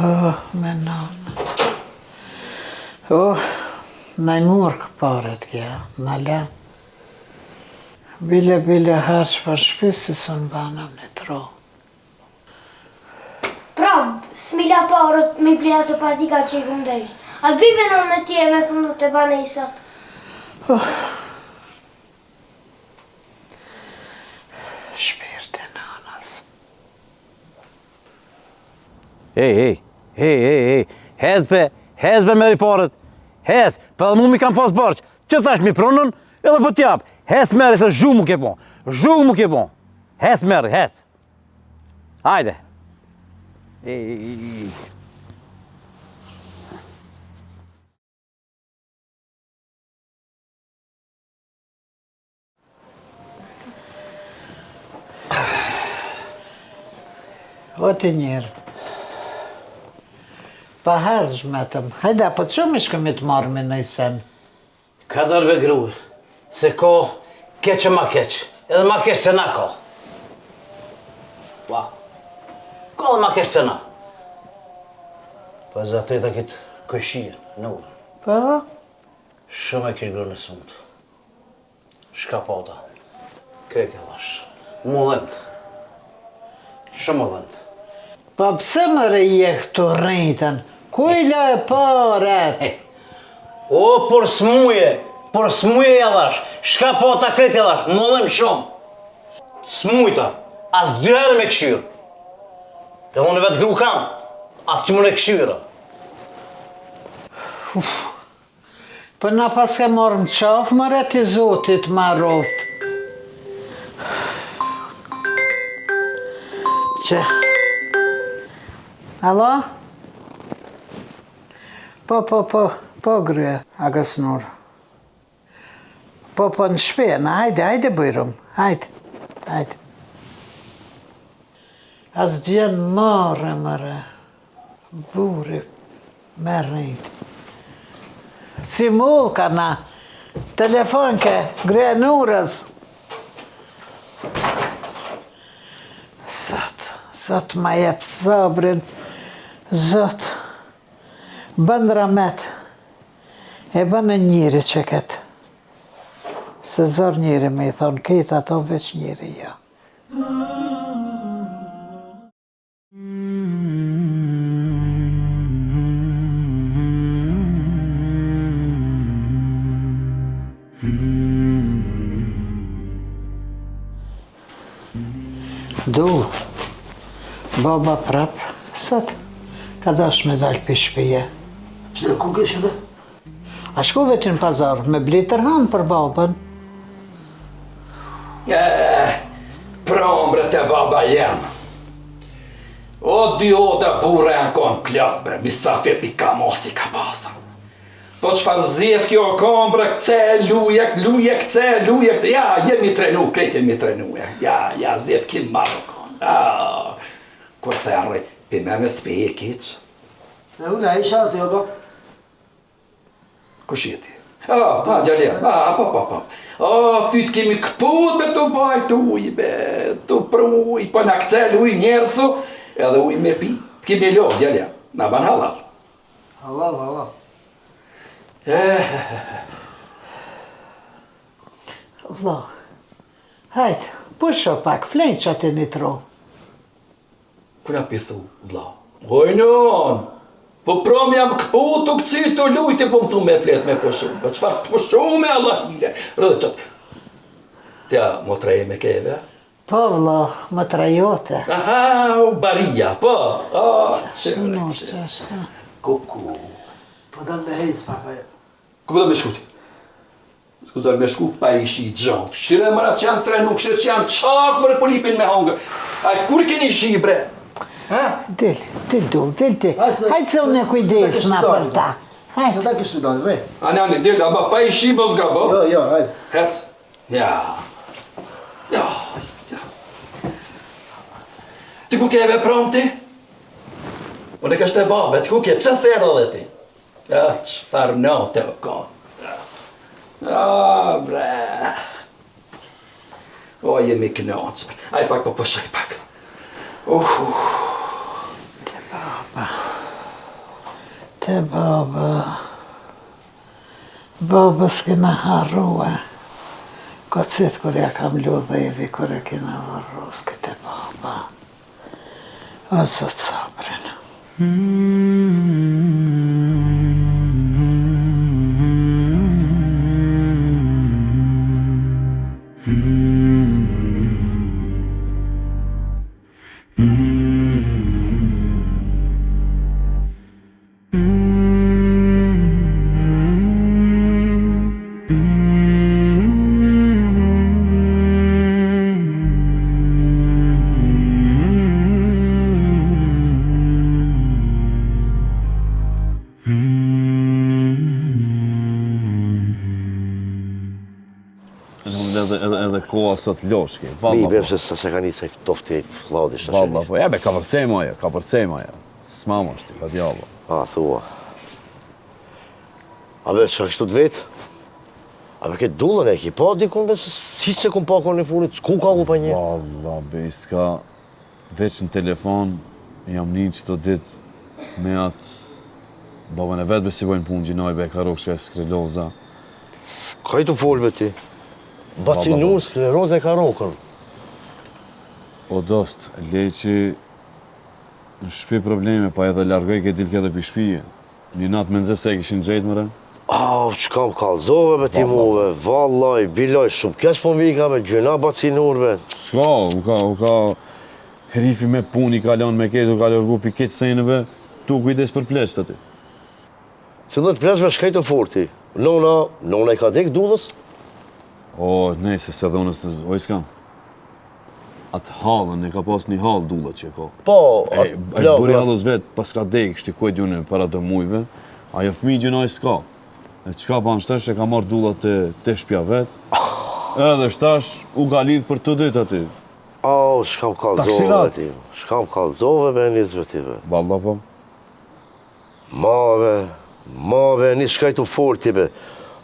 Oh, me nanë. Oh, na i murë paret kja, na la. Bile, bile, harq për shpi si së në banëm në tro. Prap, s'mi la paret me ble ato patika që i kum desht. A të vi me me tje me punu të banesat? Oh. Shpirti nanës. Ej, ej, ej, ej, ej, hez be, hez be merri paret, hez, për edhe mu mi kam pas borxh, që thash mi pronën, edhe po t'jap, hez merri se zhug mu ke bo, zhug mu ke bo, hez merri, hez. Hajde. Ej. O ti njërë. Pa harxh metëm. Hajde, po të shumë ishkë mi të marrë me nëj sen. Kadal be grue, se ka keq e ma keq, edhe ma keq se na ka. Pa, ka edhe ma keq se na. Po e zateta këtë këshirë, nurë. Po? Shumë e kish grun e smutë. Shka pata. Krejt e dhash. Mu dhemt. Shumë mu dhemt. Po pse more je këtu rrejtën? Ku i la paret? O, për smuje, për smuje ja dhash. Shka pata krejt e dhash. Mu dhemt shumë. Smujta. As dy herë me këshyrë. Dhe unë vetë gru kam. As që mund e këshyra. Uf. Po na paske marrë në qafë, more ti zoti t'marroftë. Që? Alo? Po, po, po, po, grye, Agës Nur. Po, po, në shpi, na, hajde, hajde, bujrum, hajde, hajde. A s'vjen marre, more, burri, Me rrejt. Si mull ka na. Telefon ke, gruja Nurës. Zot, Zot ma jep sabrin, Zot, bën rahmet, e bën e njeri që këtë, se zor njeri me i thonë, këtë ato veç njeri jo. Dull, baba prap, sot, ka dash me dalë prej shpije. Pse, ku ke shku? A shku veç në pazar, me bli tërhan për babën. Eh, prom bre te baba jem. O, dy oda burra janë konë plot, bre, misafir pi kamosi ka pasa. Po çfarë zjef kjo kon bre kce luje luje kce luje kce ja jemi trenu krejt jemi trenu ja ja zjef ki marrë kon ah kur se arrej pi mene s'pe e keq E unë a isha aty apo? Kush je ti? Ah, pa, djali, ah, po, po, po. Oh, ty të kemi këput me të bajt ujë, me të pru ujë, po na kcel ujë njerëzu, edhe ujë me pi. Të kemi lo, djali, na ban hallall. Hallall, hallall. Vlla, hajt, pusho pak, flej qaty një tro. Kuna pi thu, vlla? Oj non, po prom jam këput tu këcy tu lujt, po më thu me flet me pushu. Po çfarë pushu me Allah hile? Rëdhe qatë. Tja, motra e me keve, Po vlla, motra jote. Aha, u baria, po. Oh, Shumë që është. Kuku. Po don me hec pak ajo. Ku po do me shku ti? S'ku do me shku pa i shi gjatë. Shire mëra që janë trenu, këshire që janë qartë mëre po lipin me hongër. A kur keni shi bre? Ha? Dil, dil dul, dil ti. Hajt se unë e kujdesna për ta. Hajt. Se ta kështu dalë, re. Ani, ani, dil, ama pa i shi mos gabo. Jo, jo, hajt. Hec. Ja. Ja. Ja. Ti ku ke vepron ti? Unë e kështë e babe, ti ku ke? Pse s'e erdhe dhe ti? Ja, çfarë nate o kon. Ja, bre. O, jemi knaqë. Aj pak, po pushoj pak. Uh, uh. Te baba. Te baba. Babës s'kena harrue kocit kur ja kam lu dhevi kur e kena varros këtë baba o zot sabrin. Edhe edhe edhe koha sot loshke. Valla. Mi po. se sa se ka nisë ai ftofti ai flladi shtash. Valla po, ja be ka përcema ajo, ka përcema ajo. S'ma mos ti, pa djallë. A thua. A be çka kështu të vet? A be këtë dullën e ki pa dikun be se si se kum pa kohën e fundit, ku ka ku pa një? Valla be s'ka veç në telefon jam një qëto ditë me atë babën e vet be si bojnë punë gjinaj be e ka rrokë që e skleroza. Ka i të folë be ti? Baci Valla, po. nur skleroza e ka rrokën. O dost, leqi Në shpi probleme, pa edhe largoj ke dilke edhe pi shpije. Një natë me nxeh se e kishin gjetë mëre. Au, çka më kallzove be ti muve, vallaj, bilaj, shumë keq po m'vika be, gjynah baci Nur be. S'ka, u ka, u ka, herifi me punë i ka lënë me ketë, u ka largu pi ketë seneve, tu kujdes për pleqtë aty. Cilët pleq be shkaj të forti? Nona, nona i ka dek dullës? O, nejse, se dhe unë s'të, oj s'ka. Atë hallën, e ka pas një hallë dulla që e ka. Po, e, e burri hallës vetë, pas ka dek, kështu ku e di unë para do mujve, ajo fëmijë gjynaj s'ka. E çka ban shtash, e ka marrë dulla te, te shpia vetë, edhe shtash u ka lidhë për të dytë aty. Au, shka më kallzove ti, shka më kallzove me njëzve ti be. Valla po. Ma be. Ma be, një shkaj të fort ti be.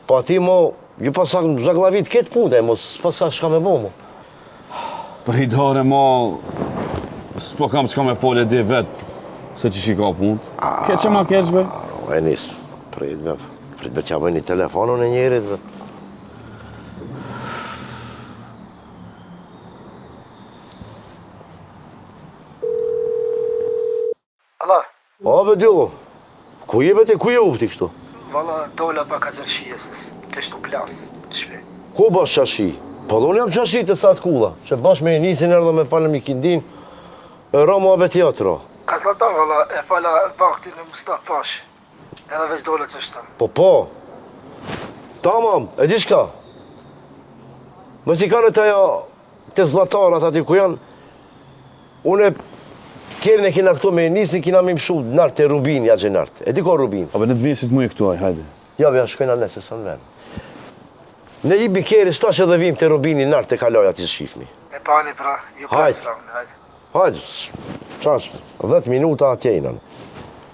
Pa ti mo, ju paska zagllavit këtë punë, e mos paska shka me bo mo. Për idare mo, s'po kam çka me folë di vetë, se qysh i ka punë. Keq e ma keq be. E nis, prit be, prit be t'ja bëj një telefonun e njerit be. Alo. O be Dyllo, ku je be ti, ku je hup ti kështu? Valla dola pak ka çarshia se kesh tu plas në shpi. Ku bash çarshi? Po dhe unë jam çarshi te Sat Kulla, që bash me Enisin erdha me falëm ikindin, e ra muhabeti atë ra. Ka Zllatari valla e fala vaktin me Mustafë Pashë, edhe veç dola qashtu. Po po. Tamam, e di çka? Mos i kanë te ajo te Zllatarat aty ku janë, Unë kerrin e kena këtu me Enisin, kena me mshu nart te Rubini, atje nart. E di ku Rubin? A be ne të vjen si të muje këtu aj, hajde. Ja, ja, shkojna ne, se s'në vend. Ne i bi kerri, tash edhe vim te Rubini nart te kaloja aty shifmi. E pani pra, ju pres pra unë, hajde. Hajde, tash, 10 minuta atje jena.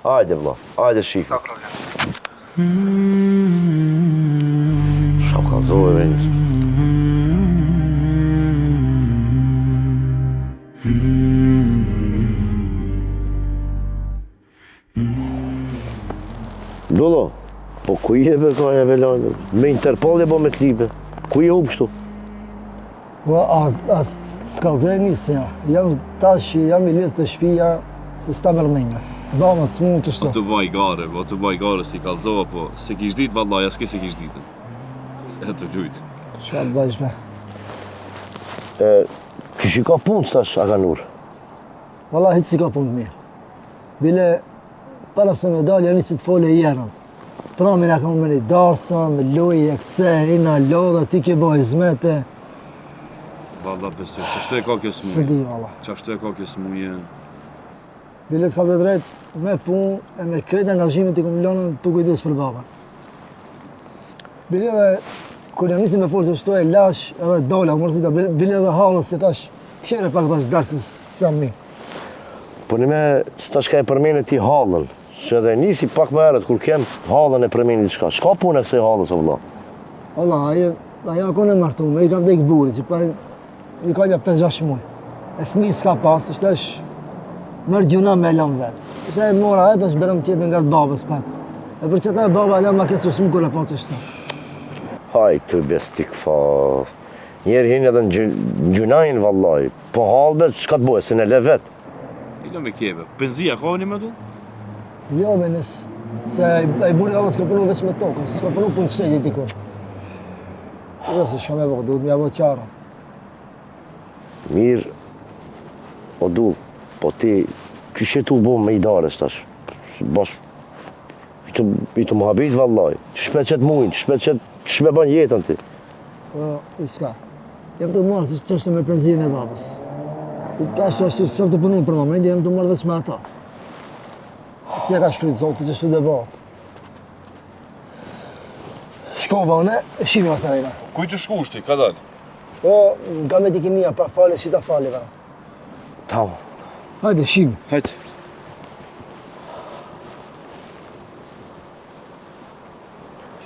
Hajde, vlla, hajde shifmi. Sa problem. Shka ka zove, Enis? Dullo, po ku je be ka e velajnë? Me Interpol e bo me t'lyp. Ku je hup kështu? Po, a, a s'kallzoj nisë, ja. Jam tash, jam i lidhë te shpia, se s'ta merr menja. Baba të smutë të Po të baj gare, po të baj gare si kallzova, po se kish ditë vallahi, as ki se kish ditën. Se të lujt. Çka të bëjsh be? E, qysh i ka punë tash, Aganur? Valla hiç s'i ka punë mirë. Bile, para se me dalë, janë nisi të fole jerën. Pra me na kam me një darsëm, me lujë, e këce, ina lodhe, ti ke bo izmete. Valla besoj, qashtu e ka kjo smuje? S'e di, valla. Qashtu e ka kjo smuje? Bile të kam të drejt, me punë e me krejt angazhimet i kom lënë tu kujdes për babën. Bile dhe, kur jam nisi me folë qashtu e lash edhe dola, u mërzita, bile dhe hallës i thash, kqyre pak thash dalë se s'jam mirë. Po një me, tash ka e përmene ti hallën, se edhe nisi pak më herët kur kem hallën e përmeni diçka. Çka punë e kësaj hallës o vëlla? Valla, ajo, ajo a konë e martume, i ka vdek burri, që pa, i ka një 5-6 muj. E fëmi s'ka pas, është është mërë gjuna me lëmë vetë. Ishte e mora e tash berëm tjetër nga të babës pak. E për qëta e baba e lëmë ma keq se më kur e pa qështu. Haj të bestik fa. Njeri hin edhe në gjynah vallaj. Po hallë be, çka të bojë, se në le vetë. I lo me keve, penzia ka një me tu? Jo, me nës, se ai burri ka s'ka punu veç me tokën, s'ka punu punë shtetit dikur. Jo, se shka me bo, duhet me ja bo qara. Mirë, o dull, po ti, qysh je tu bo me idares tash? Bash, i të, i të muhabit vallaj, qysh pe qet mujnë, qysh pe qet, qysh pe ban jetën ti? Po, i s'ka. Jam tu marrë si çështje me penzinë e babës. Tash ashtu s'jam tu punu për momentin, jam tu marrë veç me ato. Si e ka shkryt Zoti qashtu dhe bëhet. Shkova unë, shihmi masanejna. Ku je tu shku ti, ka dalë? Po, nga me dikinia, pa falë, si ta falë, va. Tamam. Hajde, shihmi. Hajde.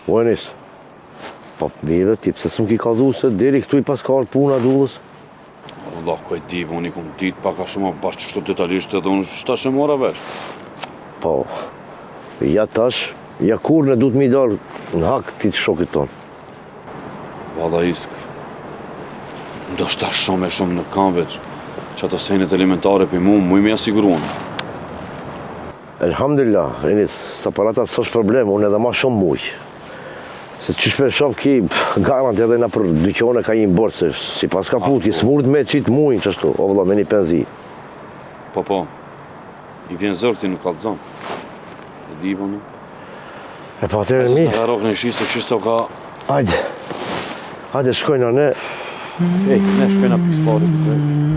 O Enis, po mirë ti pse s'më ki kallzu se deri këtu i paska ardhë puna Dullës? Valla, ku e di, unë i kom ditë pak a shumë, bash qështu detalisht edhe unë tash e mora vesh. Po, ja tash, ja kur ne duhet me i dalë në hak ti të shokit tonë. Valla isk, ndoshta shumë e shumë nuk kam veç, që ato senet elementare për mu, muj me ja siguru unë. Elhamdulillah, Enis, sa për ata s'është problem, unë edhe ma shumë muj. Se qysh pe shoh ki garant edhe nëpër dyqane ka një borxh, se si paska put, i s'mundet me qitë mujin qashtu, o vëlla, me një penzi. Po, po, i vjen zor ti nuk kallzon. E di, po, në. E pa atëherë mirë. Se s'ka rrokë në shi, se qysh sa ka... Hajde, hajde, shkojna ne. Ej, ne shkojna për spari, për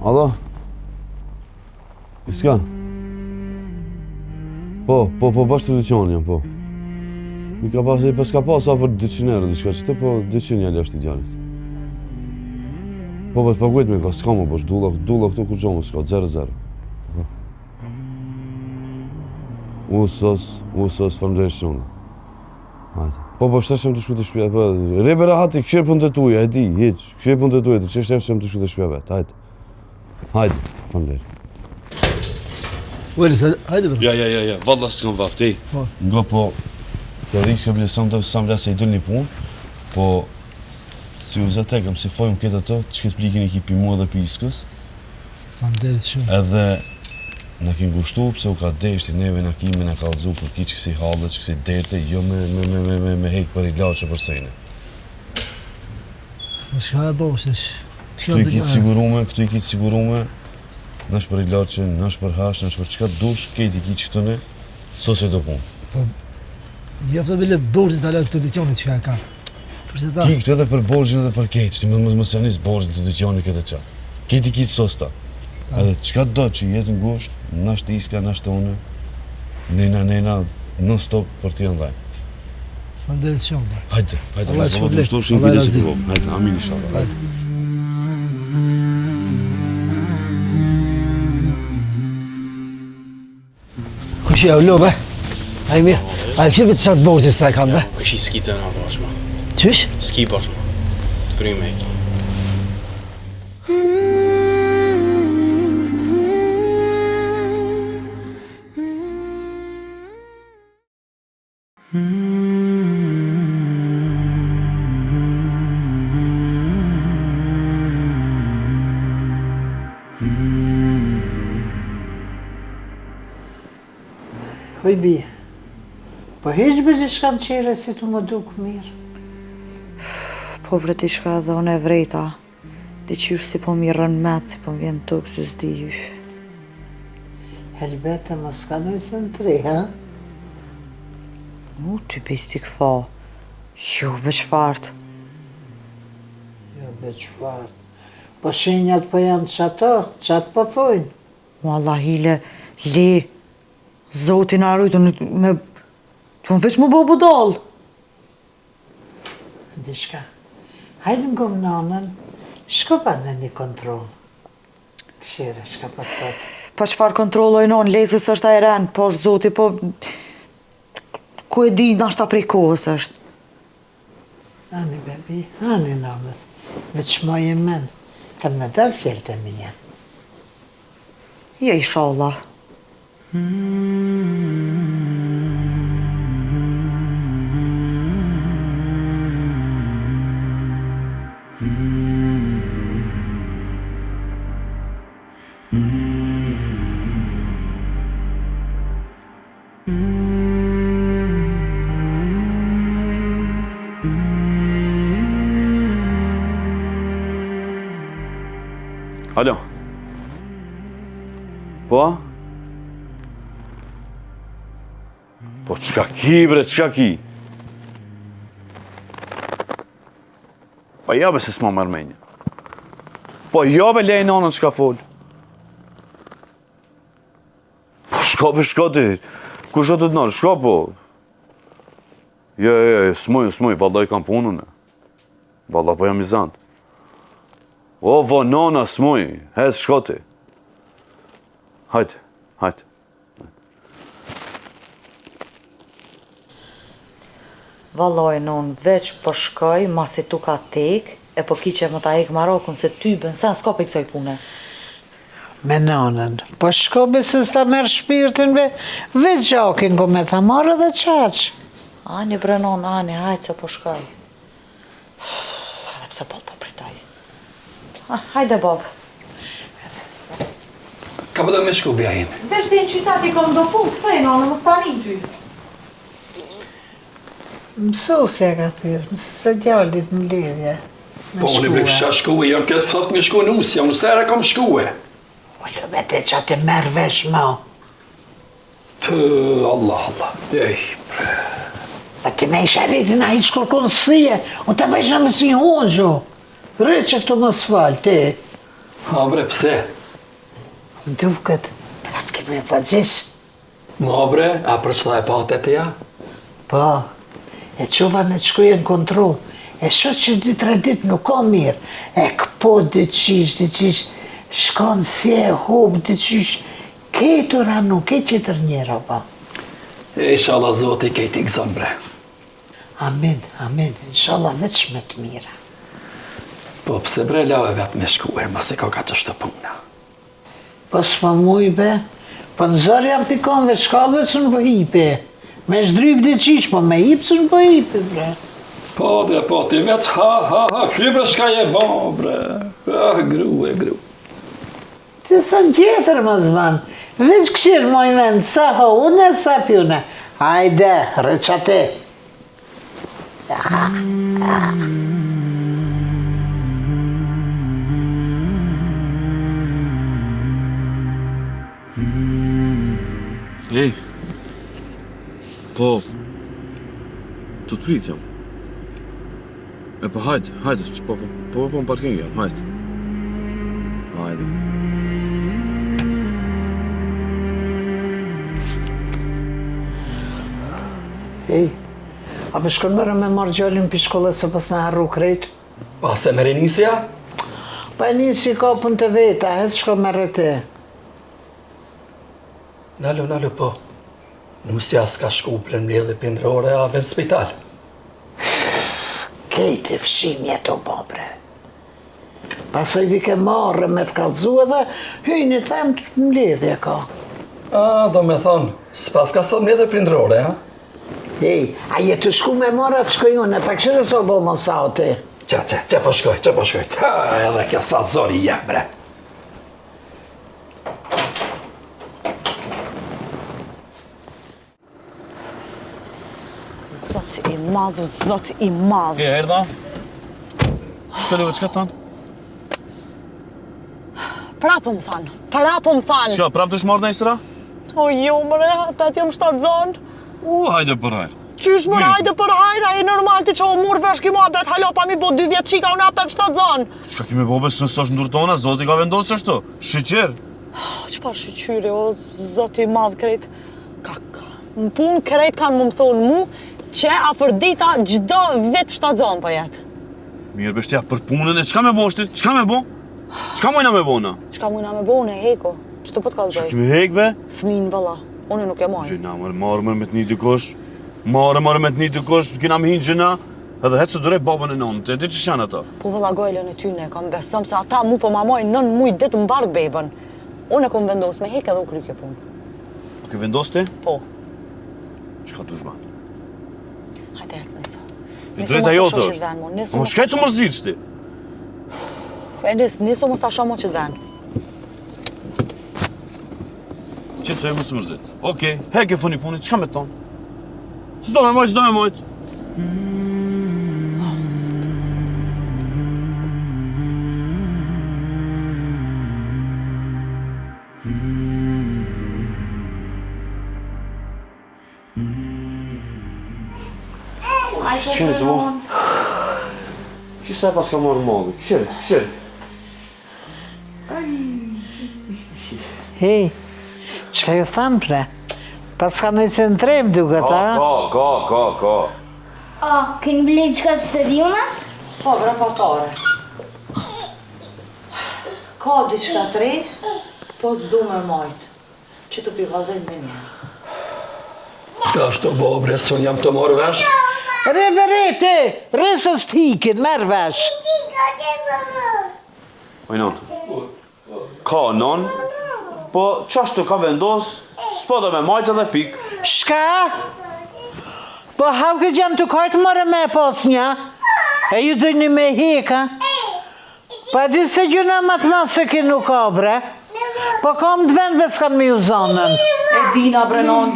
Alo? Iska? Po, po, po, bash te dyqani jam, po. I ka pas, i pas ka pas afër 200 euro, diçka që të, po 200 ja lashë djalit. Po, po, të pagujt me ka, s'ka më bosh, dulla, dulla këtu kur gjomë, s'ka, 0-0. Po. U sos, u sos, faleminderit shumë. Hajde. Po, po, shtesh jam tu shku te shpia, po, rri be rahat, i kqyr punët e tuja, e di, hiq, kqyr punët e tuja, të qështë jam tu shku te shpia vetë, hajde. Hajde, faleminderit. Ujë, se, hajde bre. Ja, ja, ja, ja, valla s'kam vakt, ej. Po. Nga po, se riska bile sam të sam vla se i dul një punë, po, si u zatekëm, si fojmë këtë ato, që këtë plikin e ki pi mua dhe pi iskës, Faleminderit shumë. edhe na ki ngushtu, pse u ka deshti neve na ki me na kallzu për ki që kësi halle, që kësi derte, jo me, me, me, me, me, me hek për ilaçe për sene. Po çka e bo, se Këtu i ki të sigurume, këtu i ki të sigurume, nash për ilaçe, nash për hash, nash për çka dush, kejt i ki që këtu ne, sos e do punë. Po, mjaftë bile borxhin të alë këtë dyqanit që e ka. Përse ta? Ki këtu edhe për borxhin edhe për kejt, që ti më mos janis borxhin të dyqanit këtë qatë. Kejt i ki të sosta. Edhe çka do që jetë ngusht, nash të iska, nash të une, nena, nena, non stop për ti ndaj. Faleminderit shumë. valla. Hajde, hajde, Allah hajde, të po shpërbleftë. të shtosh një Allah kujdes razi. i vogël. Hajde, amin inshallah. Hajde. Kush ja ulo be? Ai mirë. Ai që vetë sa të borxhin sa e kam be? Kush i s'ki të na bash ma. Qysh? S'ki bash ma. Të kryme e ki. Hoj bi, po hiq be diçka në qere si tu më duk mirë. Po bre diçka edhe unë e vrejta. Diqysh si po m'i rrën met, si po m'vjen tuk, se s'di. Helbete mos ka naj sen t'ri, ha? U, ty besti këfa. Jo, be çfart. Jo, be çfart. Po shenjat po janë qato, qatë po thojnë. Valla hile, le, zoti na rujtë, me, të më veç më bo budall. Diçka. Hajde ngom nanën, shko pa në një kontroll. Kshyre, çka po thot. Po çfarë kontrolloj nonë, le se s'është ai ren, po është zoti, po... Ku e di, nashta prej kohës është. Ani, bebi, ani nanës, veç maje men, kanë me dalë fjalët e mija. Jo, inshallah. Alo. Po? Po çka ki bre, çka ki? Po jo be se s'ma merr menja. Po jo be lej nanën çka fol. Po shko be shko ti. Kush do të të nalë? Shko po. Jo, jo, jo, s'muj, s'muj, vallaj kam punën. Valla po jam i zant. O, vo, nona, s'muj, hez, shko ti. Hajde, hajde. Vallaj non veç po shkoj masi tu ka tek e po ki qef me ta hek marakun se ty ben sen s'ka prej kësaj pune. Me nanën. Po shko be se s'ta merr shpirtin be, veç gjakin ko me ta marrë edhe qaq. Ani bre nonë ani hajt se po shkoj. Edhe pse boll po pritoj. Ah, hajde bab. Ka po do me shku bija ime. Veç deri në qytet i kom do punë, kthej nonë, mos ta nin ty. Mësusja ka thirrë, mësusja djalit në mbledhje. Po unë bre kisha shku, jo në këtë ftoft me shku nusja, unë së kam shkue. Po lë me te që ti merr vesh më. Të Allah, Allah, ej, bre. Pa ti me isha rritin a hiq kërkun s'thije, unë të bëjsh në mësi honxhu. Rri që këtu mos fal, ti. Ha bre, pse? Më duket, prap kemi pa gjish. Ma bre, a për qëlla e pate të ja? Po. E çova me të shkuje në kontroll. E shoh që dy tre ditë nuk ka mirë. E këput diqysh, diqysh, shkon si e hup diqysh. Krejt u ranu, krejt qetër njeri u ba. Inshallah Zoti krejt i gëzon bre. Amin, amin, inshallah veç me të mira. Po pse bre lave vetë me shku e masi ka qashtu puna. Po s'po muj be, po në zor jam pi komve shkallëve s'un po hipi. Me zhdryp diqysh, po me hip s'un po hipi bre. Po dhe po ti veç ha ha ha, kqyr bre çka je bo bre, ah gru e gru. Ti sen tjetër mos ban, veç kqyr moj mend sa ha une sa pi une. Hajde, rri qaty. Ej, po, tu të prit jam. E po hajde, hajde, po, po, po, po, në parking jam, hajde. Hajde. Ej, a po shkon more me marrë djalin pi shkolle se pas na harru krejt? Pa se merr Enisja? Pa Enisi ka punë të veta, hec shko merre ti. Nalu, nalu, po. Nusja s'ka shku për mbledhje prindrore, a veç n'spital. Kejt e fshimje të bo bre. Pasoj vike marrë me të kallzu edhe hyjnë i them të mbledhje ka. A, do me thonë, s'pas ka sot mbledhje prindrore, a? Ej, a je tu shku me marrë a të shkoj unë, pa këshire so bo mos sa o ti. Që, që, që po shkoj, që po shkoj, ta, edhe kjo sa zori je, bre. Zot i madh, zot i madh. E erdha? Shka leve, çka thanë? Prapë më thanë, prapë më thanë. Çka, prapë të shmarrë nesra? O jo, mëre, apet jam shtatzon. U, hajde për hajr. Qysh mëre, hajde për hajr, a je normal ti që u murr vesh ky muhabet, hala pa mi bo dy vjet çika, unë apet shtatzon. Çka kemi bo be, se s'është n'durë tona, Zoti ka vendosë ashtu. Shyqyr. Çfarë shyqyri, o Zoti i madh krejt. Ka, ka. Në punë krejt kanë me më thonë mu, që Afërdita çdo vit shtatzon po jetë. Mirë be shtja për punën e çka me bo shti? Çka me bo? Çka mujna me bo na? Çka mujna me bo, unë e heku. Qëtu po të kallzoj? Çka kemi hek be? Fëmin valla, unë nuk e maj. Gjynah, mërë, marrë mërë me të një dikush. Marrë mërë me të një dikush, kina me hinë gjynah. Edhe hec se duroj babën e nonën, të e di që janë ato. Po valla gajlen e tyne, kam besom se ata mu po ma majnë nën muj ditë në bark bebën. Unë e kom vendos me hek edhe u kry kjo punë. Po ke vendos ti? Po. Çka dush ban? Hajde ec nisu. E drejta jote është. Po shkaj të mërzitsh ti. E nis, nisu mos ta shoh mo qët ven. Që se mos mërzit. Okej, heke funi punit, çka me ton? S'do me majt, s'do me majt. Qyre të mo? Qysh sa pas ka marrë malli? Qyre, qyre. Hej, çka ju thanë pre? Pas ka në centrim duket, a? Ka, ka, ka, ka. A, keni ble diçka të seriona? Po, bre, po tare. Ka diçka të re, po s'du me majtë. Që të pi vazhoj me një. Çka është tu bo, bre, se unë jam tu marrë vesh? Re, be, re, ti, re se s't'ikin, merr vesh. Oj, non. Ka, non. Po, qashtu ka vendos, s'po do me majtë edhe pik. Shka? Po hallkë jam tu kajtë more me pas një. E ju dojni me heka. Pa di se gjynah ma të madh se ky nuk ka bre. Po kam të vend be s'kan me ju zonën. E dina bre non.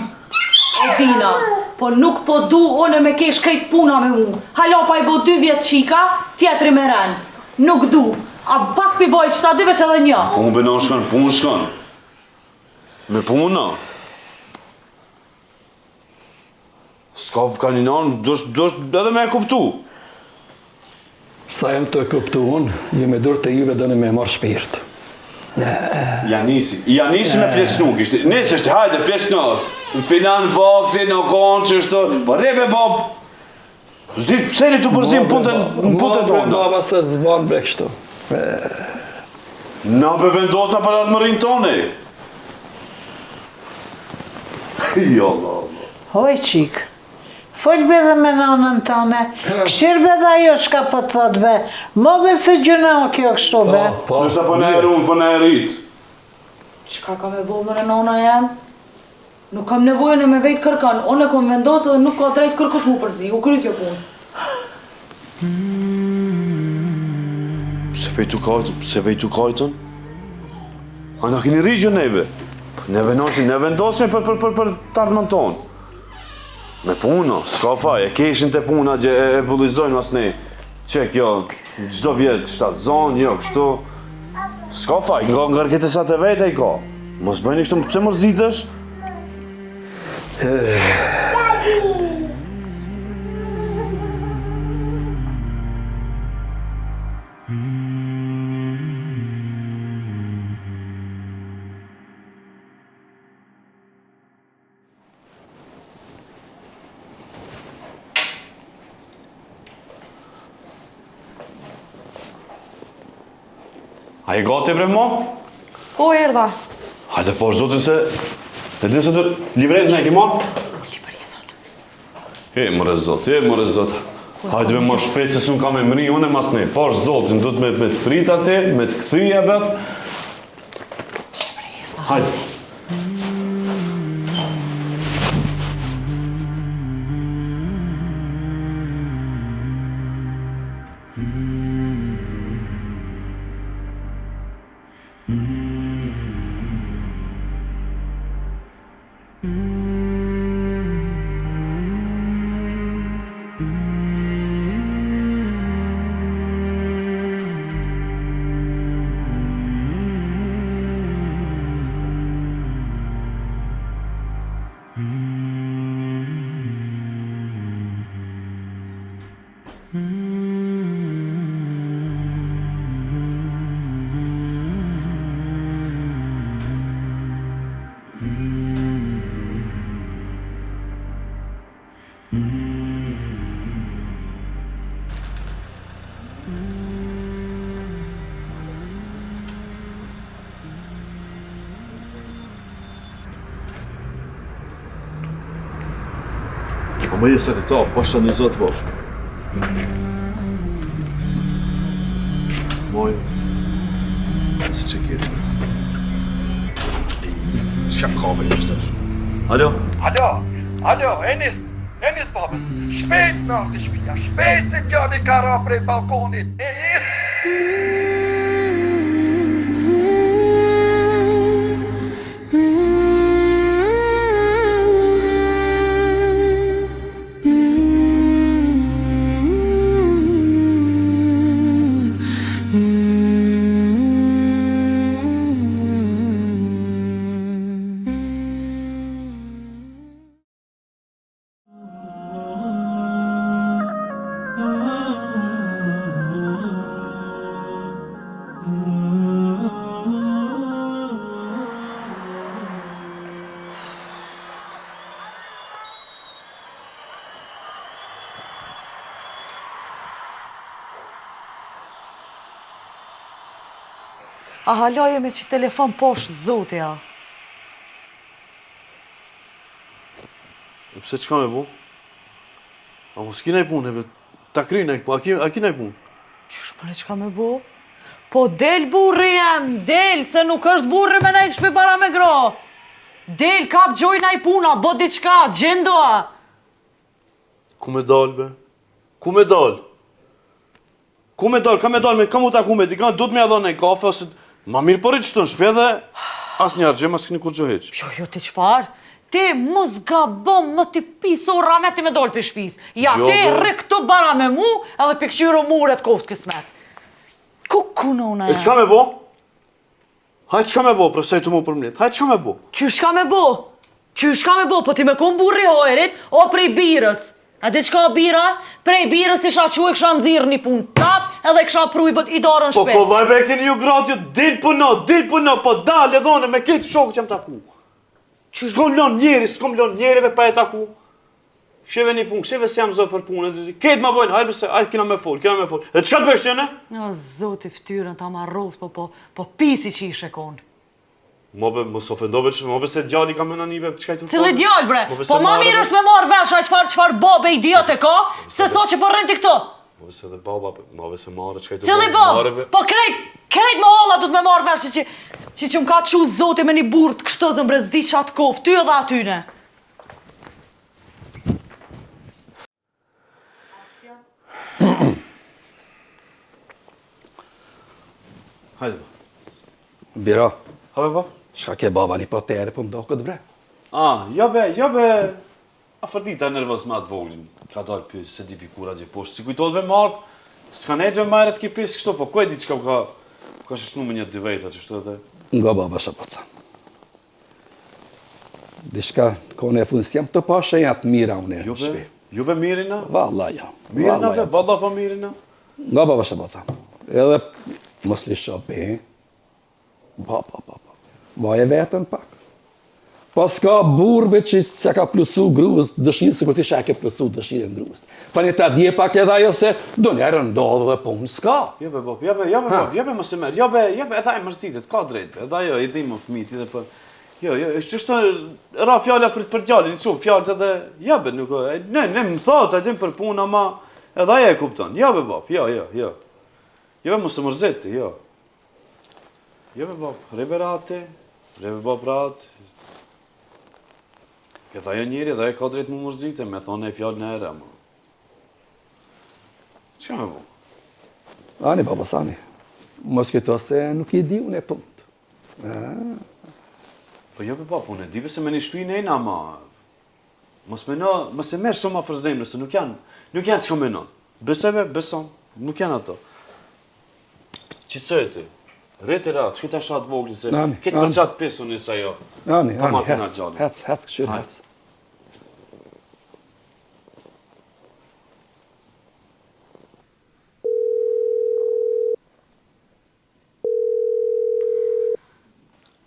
E dina. Po nuk po du unë me kesh krejt puna me mu. Hala pa i bo dy vjet çika, tjetri me ren. Nuk du. A pak pi boj qëta dy veç edhe një. Punë be non shkon, punë shkon. Me punë. S'ka ka një nanë, dush, dush edhe me e kuptu. Sa jam tu e kuptu unë, ju me dur të juve doni me marrë shpirt. Ja nisi, ja nisi me pleqnu, kishti. Nisi është, hajde, pleqnu. Filan vakti, në konë që është, po rri be bab. S'di pse jeni tu përzi në punët në punët e tona. Baba se s'ban bre kështu. Na be vendosna për ardhmërinë tonë. Jo, Allah, Allah. Oj, çikë, fol be dhe me nanën tane, kqyr be dhe ajo shka po të thot be, mo be se gjynah kjo kështu be. Po, po, Nështë po na e run, po na e rrit. Çka ka me bo more nana jem? Nuk kam nevojë me vet kërkan, unë e kom vendosë dhe nuk ka drejt kërkush mu përzi, u kry kjo punë. Pse pej tu kajtën, pse pej tu kajtën? A na keni rrigjë neve? Ne vendosim, ne vendosim për, për, për, për të ardhmen tonë. Me punë, s'ka faj, e keshin të puna që e, e bullizojnë mas ne. Që kjo, çdo vjet shtatzon, jo, kështu. S'ka faj, nga ngarkesat e veta i ka. Mos bëjni kështu, pse mërzitesh? A je gati bre mo? Po, erdha. Hajde po, zotin se... E di se të librezën e ki marrë? Librezën. E, more zot, e, more zot. Hajde me më shpejt se s'un kam me mri, unë e mas ne. Po, zotin, do të me, me të prit aty, me të kthy e vet. Hajde. A më jesë të ta, pasha një zotë po. Moj, si që kjetë. Qa ka për një shtesh? Alo? Alo, alo, Enis, Enis babës, shpejt me ardhë te shpia, shpejt se djali ka ra prej balkonit, Enis! A hala je me qit telefon pash zoti a. E pse çka me bo? A mos ki naj punë, e ta kry naj, po a ki, a ki naj punë? Qysh more çka me bo? Po del burri jem, del, se nuk është burri me nejtë n'shpi para me gra. Del, kap gjoj naj puna, bo diçka, gjendo a. Ku me dal, be? Ku me dal? Ku me dal, ka me dal, me kam u taku me dikan, du të me dhënë një kafe, ose ma mirë po rri qëtu në shpi dhe asnjë argjë, mas këni kurgjë hiç. Jo, jo, ti çfarë? Ti mos gabo më ti piso rameti me dal prej shpis. Ja, Jo, ti bo. rri këtu bara me mu, edhe pi kqyro muret koftë kësmet. Ku ku nona E çka me bo? Hajt çka me bo, pra se të mu përmlet, hajt çka me bo? Qysh çka me bo? Qysh çka me bo? Po ti me kon burri hajrit, o prej birës. A di çka bira? Prej birës isha çu e kisha nxirr një punë prap, edhe kisha pru i bët i dorën Po shpi. kollaj be e keni ju gratë, jo, dil puno, dil puno, po dal edhe unë me këtë shokë që jam taku. S'kom lon njeri, s'kom lon njeri me pa e taku. Kshyre një punë, kshyre si jam zot për punë, krejt ma bojnë, hajde se, hajde kena me fol, kena me fol. E çka të bësh ti, ne? O, zoti ftyrën ta marroft, po, po, po pisi që ishe konë. Mo be, mos ofendo be, mo be se djali ka me na ni be, çka i të Cili djalë bre? Mo be se Po ma marrë, mirë be. është me marrë vesh, ai çfarë çfarë babe idiot e ka, se sa që po rrin ti këto. Mo be se dhe baba, be, mo be se marrë, çka i të Cili marrë bab? be. Po krejt, krejt me holla du të me marrë vesh që që që më ka çu zoti me një burrë të kështu zëmbre s'di ça të koft, ty edhe atyne. Hajde, ba. Biro. Ha be, ba. Shka ke baba një po tere, po m'doket bre. Ah, jo be, jo be. Afërdita nervoz me atë voglin. Ka dalë py, se di pi kur atje poshtë. Si kujtohet be martë, s'ka nejtë be majret ki pis kështu, po ku e di çka ka, ka shëshnu me një dy veta qështu edhe. Nga baba shë po të tham. Diçka, kohën e fundit, s'jam tu pa shenja të mira unë Jo në be, shpi. jo be mirina. Valla jo. Mirina Valla be, jo. valla po mirina. Nga baba shë po të tham. Edhe mos lisho be. Ba, ba, ba, ba. Vaje vetën pak. Po s'ka burrë be që s'ja ka plotsu gruës dëshirën, sikur ti s'ja ke plotsu dëshirën gruës. Pa një ta dje pak edhe ajo se donjëherë ndodh dhe punë s'ka. Jo be, bab, jo be, jo be, bab, jo be, mos e merr, jo be, jo be, edhe ai mërzitet, ka drejt be, edhe ajo i dhimë fëmijët edhe po. Jo, jo, është çështë ra fjala për për djalin, çu fjalët edhe, jo be, nuk, e, ne ne më thotë, a din për punë, ama edhe ajo e kupton. Jo be, bab, jo, jo, jo. Jo be, mos e mërzit ti, jo. Jo be, bab, rri be rahat ti, rri be bab rahat. Këtë ajo njeri dhe e ka drejt mu mërzite, me thonë e fjalë në ere, ama. Çka me bo? Ani, baba, sani. Mos këto se nuk i di unë e punët. Po jo be bab, unë e di be se me një shpi nejna, ama... Mos meno, mos e merr shumë afër zemrës, se nuk janë, nuk janë çka menon. Besoj be, beson, nuk janë ato. Qetësoje ti. Rri ti rahat, shkoj ta shoh atë voglin se këtë për qatë pis unë sa jo. Ani, ani, hec, hec, hec, kështu hec.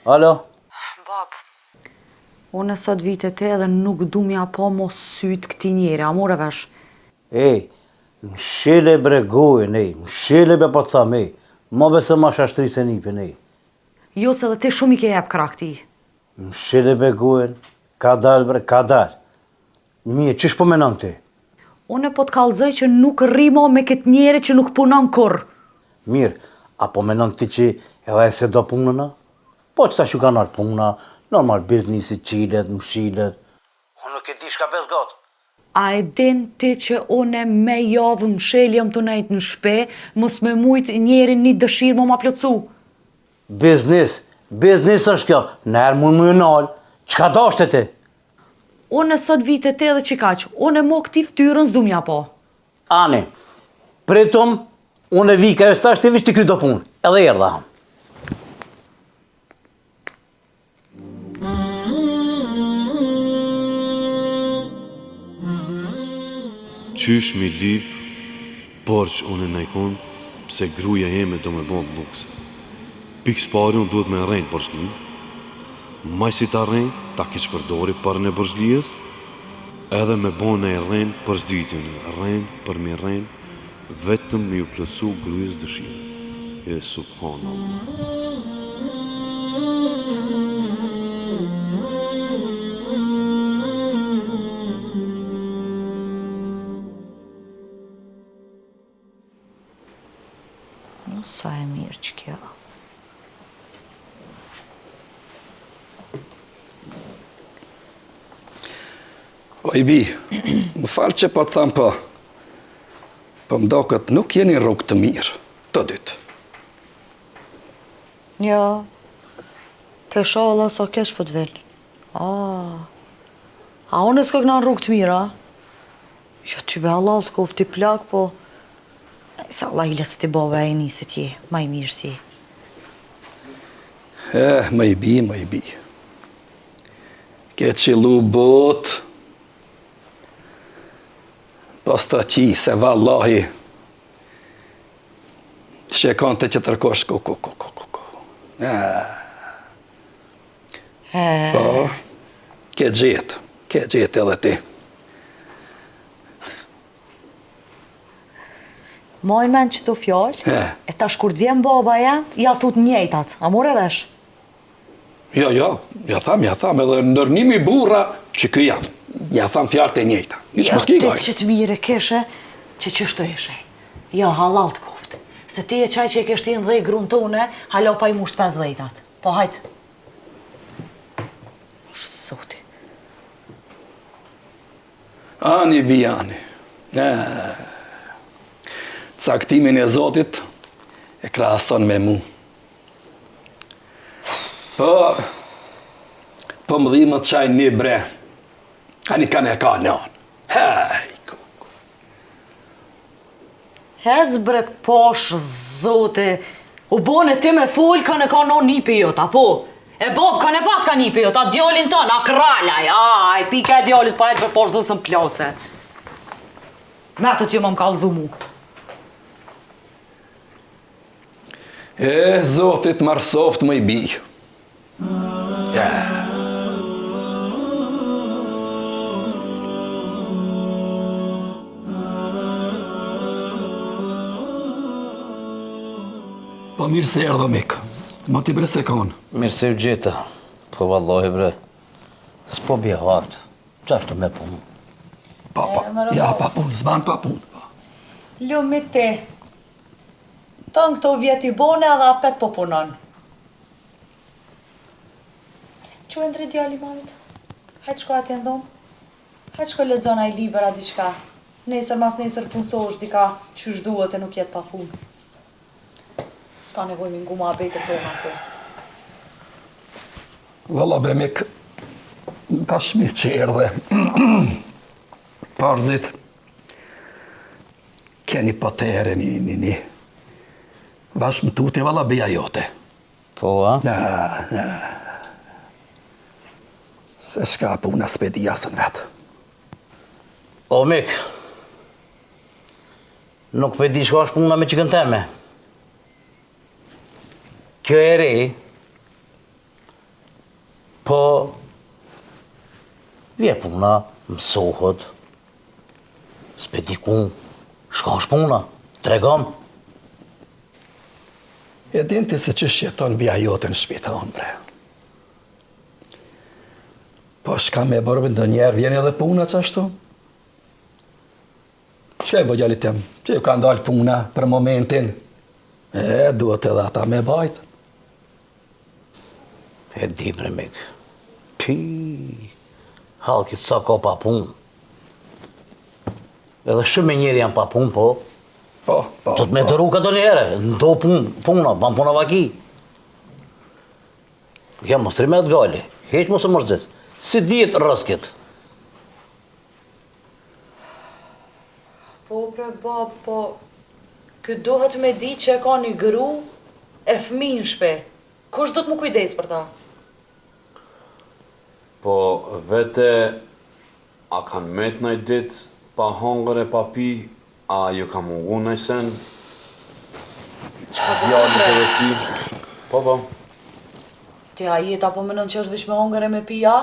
Alo? Bab, unë sot vi te ti edhe nuk du m'ja pa mo sytë këtij njeri, a more vesh? Ej, mshile bre gojën, ej, mshile bre po të tham, ej, mo be se ma shashtri se nipin, ej. Jo se edhe ti shumë i ke jep krah këtij. Mshile bre gojën, kadal bre, kadal. Mirë, qysh po menon ti? Unë po të kallzoj që nuk rri mo me këtë njeri që nuk punon kurrë. Mirë, a po menon ti që edhe ai s'e do punën a? Po që tash ju ka nalë puna, normal biznisi çilet, mshilet. Unë nuk e di çka pe zgat. A e din ti që une me javë mshel jam tu nejt në shpi, mos me mujt njeri një dëshirë mo ma plotsu. Biznis, biznis është kjo, naherë mund me ju nalë, çka dashte ti? Unë sot vi te ti edhe qikaq, unë mo këtij ftyrën s'du m'ja pa. Ani, pritëm, unë vi ka tash ti veç t'i kry do punë, edhe erdha. Qysh mi lyp borxh unë najkun pse gruja jeme do me bo llukse. Pikë s'pari unë duhet me rrejt borxhlinë, majsi ta rrej, ta keqpërdori parën e borxhlijës, edhe me bo naj rrenë për s'dyti unë, rrenë për mi rrenë, vetëm me ju plotësu grujës dëshirat. E subhanallah. No sa e mirë që kjo. Oj bi, më fal që po të tham po. Po më doket nuk jeni rrugë të mirë, të dytë. Jo, pe shoh valla sa keq po të vjen. Ah, a unë s'ka këna në rrugë të mirë, a? Jo, ty be hallall të koftë ti plak, po... Sa Allah ila se ti baba e nisit je, ma i mirë si. Eh, më i bi, më i bi. Ke qillu botë, po s'të qi se vallahi, që e kanë të që tërkosh, ku, ku, ku, ku, ku, ku. Eh. Po, ke gjetë, ke gjetë edhe ti. Maj n'mend qëto fjalë, E. e tash kur të vjen baba jem, ja thut njëjtat, a more vesh? Jo, jo, ja tham, ja tham, edhe ndër njëmi burra që ky jam. Ja tham fjalët e njëjta. Jo, mos ki ti gajle. që të mirë e kishe, që qështu ishe. Jo, hallall të koftë. Se ti je qaj që e ke shti n'dhe grun tone, hala pa i musht 50-at. Po hajt. Zoti. Ani, bija, ani. E, caktimin e Zotit e krahason me mu. Po, po më dhimet qaj një bre. Ani kanë e ka nënë. Hej, kuku. Hec bre pash zoti. U bone ti me fol kanë e ka nënë nipi jot, apo? E bab kanë e pas ka nipi jot, a djalin tënd, a kralaj, a, e pika e djalit pa hec bre pash zotin se më plase. Me atë që më më kallzu mu. E, zotit marsoft më i bij. Ja. Po mirë se erdhe mik. Mo ti bre se konë. Mirë se ju gjeta. Po vallahi bre. S'po bje hart. Qashtu me punë. Pa, pa, ja, pa punë, s'ban pa punë. Po. Lumi ti. Ton këto vjet i bone edhe apet po punon. Çu Endri djali i mamit. Hajt shko atje në dhomë. Hajt shko lexo naj libër a diçka. Nesër mas nesër punësohesh dika qysh duhet e nuk jet pa punë. S'ka nevojë mi ngu muhabetet tona këtu. Valla be mik, tash mirë që erdhe. Parzit, Keni po tere një, një, një. Vash më tute, valla bija jote. Po, a? Na, na. Se shka puna s'pe di as unë vetë. O, mik, nuk pe di shka është puna me çikën teme. Kjo e re, po, vje puna, mësohet, S'pe di ku, shka është puna, tregom. E din ti se qysh jeton bija jote në shpi tonë, bre. Po shka me bërë, ndonjëherë vjen edhe puna qashtu? Shka i bo djalit tem, që ju ka ndalë puna për momentin? E, duhet edhe ata me bajtë. E di bre mik. Pi, hallki sa ka pa punë. Edhe shumë njeri janë pa punë, po. Po, po. Do të me po. dëru ka do njëherë, ndo punë, puna, ban puna vaki. Ja, mos të rimet gale, heq mos e mërzit. Si dihet rëskit. Po bre bab, po ky duhet me di që e ka një gru e fëmijë në shpi. Kush do të m'u kujdes për ta? Po vete a kanë met naj dit pa hongër e pa pi, a ju ka mungu naj sen? Djalit edhe ty? Po po. Ti a jeta po menon që është veç me hongër e me pi a?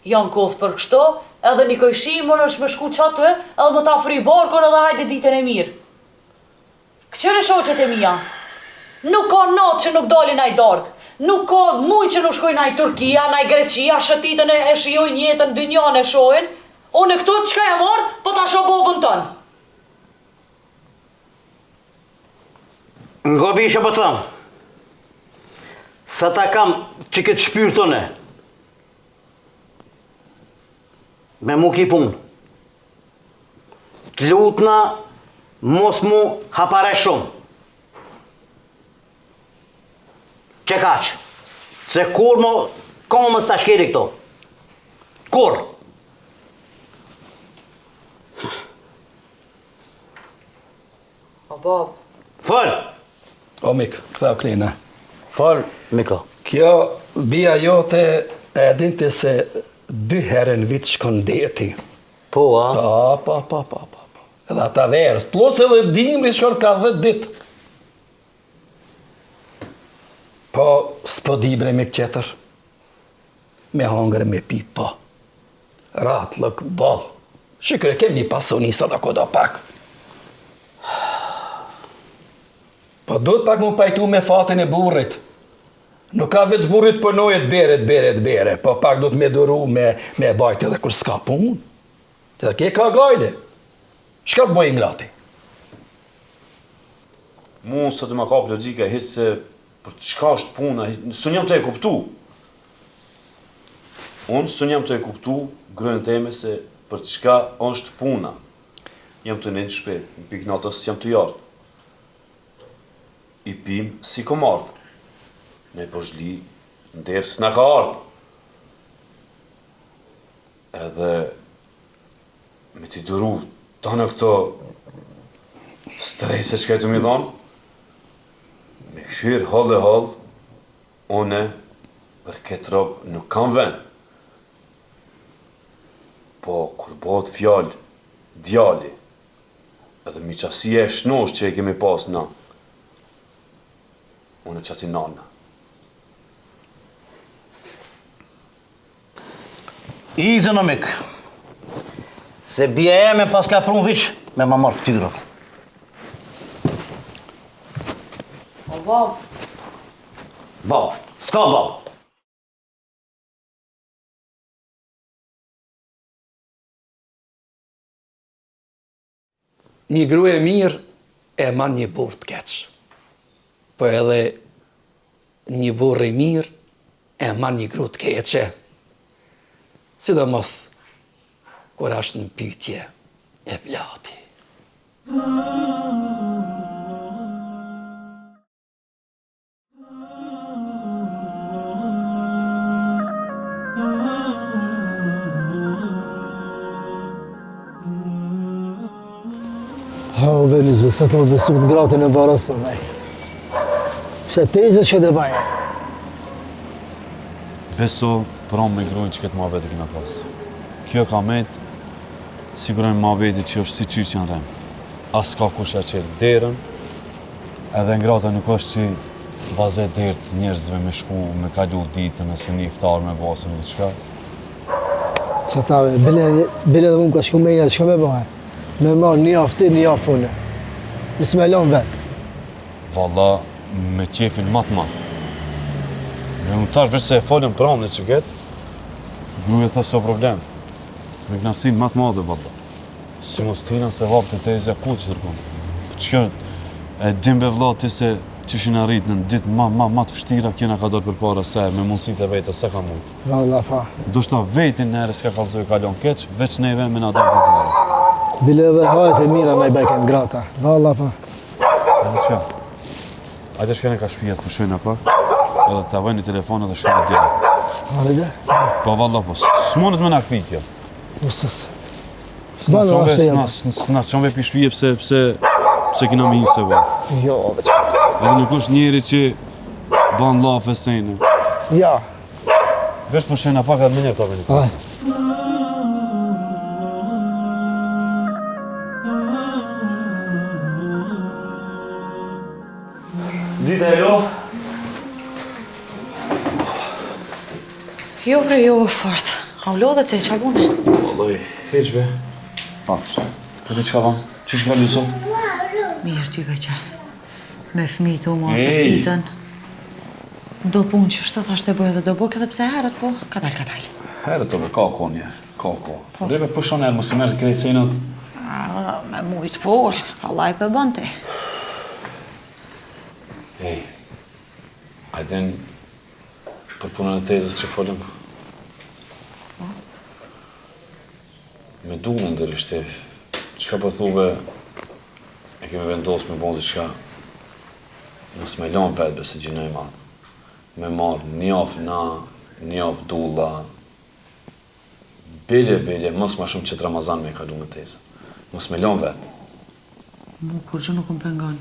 Jo n'koftë për kështu, edhe një kojshi mundesh me shku qaty edhe me ta fry barkun edhe hajde ditën e mirë. Kqyri shoqet e mia. Nuk ka natë që nuk dalin naj darkë. Nuk ka muj që nuk shkojnë naj Turkia, naj Greqia, shëtitën e, e shijojnë jetën, dynjanë e shohin. Unë këtu çka jam ardhë, po ta shoh babën tënd. Ngo bishe po të tham. Sa ta kam që këtë shpyrt tëne. Me mu ki punë. Të lutna mos mu hapare shumë. Qe kaq. Se kur mo, ko më s'ta shkeli këto. Kur? O bab. Fol! O mik, ktheu klina. Fol, Miko. Kjo bija jote e din ti se dy herë në vit shkon deti. Po, a? Po, po, po, po, po. po. Edhe ata verës, plus edhe dimri shkon ka 10 ditë. Po, s'po di bre mik tjetër. Me hangër me pi, po. Rahatllëk, boll. Shyqyr e kemi një pasuni, sado ko do pak. Po duhet pak mu pajtu me fatin e burrit. Nuk ka veç burri të punojë të bere, të bere, të bere. Po pak duhet me duru me, me bajt edhe kur s'ka punë. Të ke ka gajle. Çka të bojë i ngrati? Mu sot ma kap logjika hiç se për çka është puna, s'un jam tu e kuptu. Unë s'un jam tu e kuptu gruen teme se për çka është puna. Jam tu nejt në shpi, në pikë natës jam tu ardhë. I pim si kom ardhë. Naj borxhli n'derë s'na ka ardhë. Edhe me t'i duru tana këto strese çka je tu m'i dhonë, me kqyrë hollë e hollë, une për këtë rob nuk kam ven. Po, kur bëhet fjalë djali, edhe miqasia e shnosh që e kemi pas na, une qaty nalna. Izën o mik, se bija eme paska pru veç me ma marrë ftyrën. O bab. Bab, s'ka bab. Një grue e mirë e man një burrë të keq. Po edhe një burrë i mirë e man një gru të keqe. Sidomos kur është në pyetje evlati. Ha, o Belis, se të më besu të ngratin e barosë, me. Se tezë që dhe baje. Beso, prom me grujnë që këtë muhabet e kena pas. Kjo ka met, sigurojnë muhabetit që është si qyqja në rem. As ka kush ja qel derën, Edhe ngrata nuk është që baze dert njerëzve me shku, me kalu ditën, ose një iftar me bo, ose me diçka. Që ta ve, bile, bile dhe mund ka shku me një, shka me bëhe? Me marrë një javë ti, një javë une. Nëse me lonë vetë. Valla, me qefin ma të madh. Dhe unë tash veç se e folëm pranë që këtë, gruja tha s'o problem. Me knaqësinë ma të madhe, valla. Si mos t'hina se vapë të tezja ku që tërkon. Po që kjo, e dim be vlla ti se qysh jena rritë në ditë ma, ma, ma të vështira, kjo na ka dalë përpara se me mundësitë e veta sa ka mundë. Valla pa. Ndoshta vetin nere s'ka kallëzoj ka lon keq, veç neve me na dalë përpara. Bile edhe hajet e mira me i bajke ngrata. Valla pa. Edhe çka? Hajde shkojmë ka shtëpia të pushojna pak. Edhe ta vëj një telefon edhe shkojmë direkt. Hajde. Po valla po, s'mundet me na kthy kjo. Mësës. S'na çon s'na çon pi shtëpie pse pse pse kena me hisë valla. Jo, veç. Edhe nuk është njeri që ban llafe sene. Ja. Veç pushojna pak edhe menjëherë ta vëni. Hajde. Dita e jo? Jo bre, jo, fort. A u lodhe ti, ça bune? Vallaj, hiç be. Pa, po ti çka ban? Qysh kalu sot? Mirë ty be që. Me fëmijë tu marrë të ditën. Do punë që shto thash të bëj edhe do bukë edhe pse herët, po, kadal, kadal. Herët të be, ka kohë një, ka kohë. Po. Rri be pushon herë, mos i merr krejt senet. Me mujtë por, kollaj pe bën ti. Ej, a din Për punën e tezës që folëm. Po? Me Dullën deri shte, çka po thuve, e kemi vendosë me bon diçka, mos me lanë vetë be se gjynah i madh. Me marrë një javë na, një javë Dulla, bile, bile, mos ma shumë qëtë Ramazan me e kalu me tezën. Mos me lanë vetë. Mu kurgjë nuk më pengon.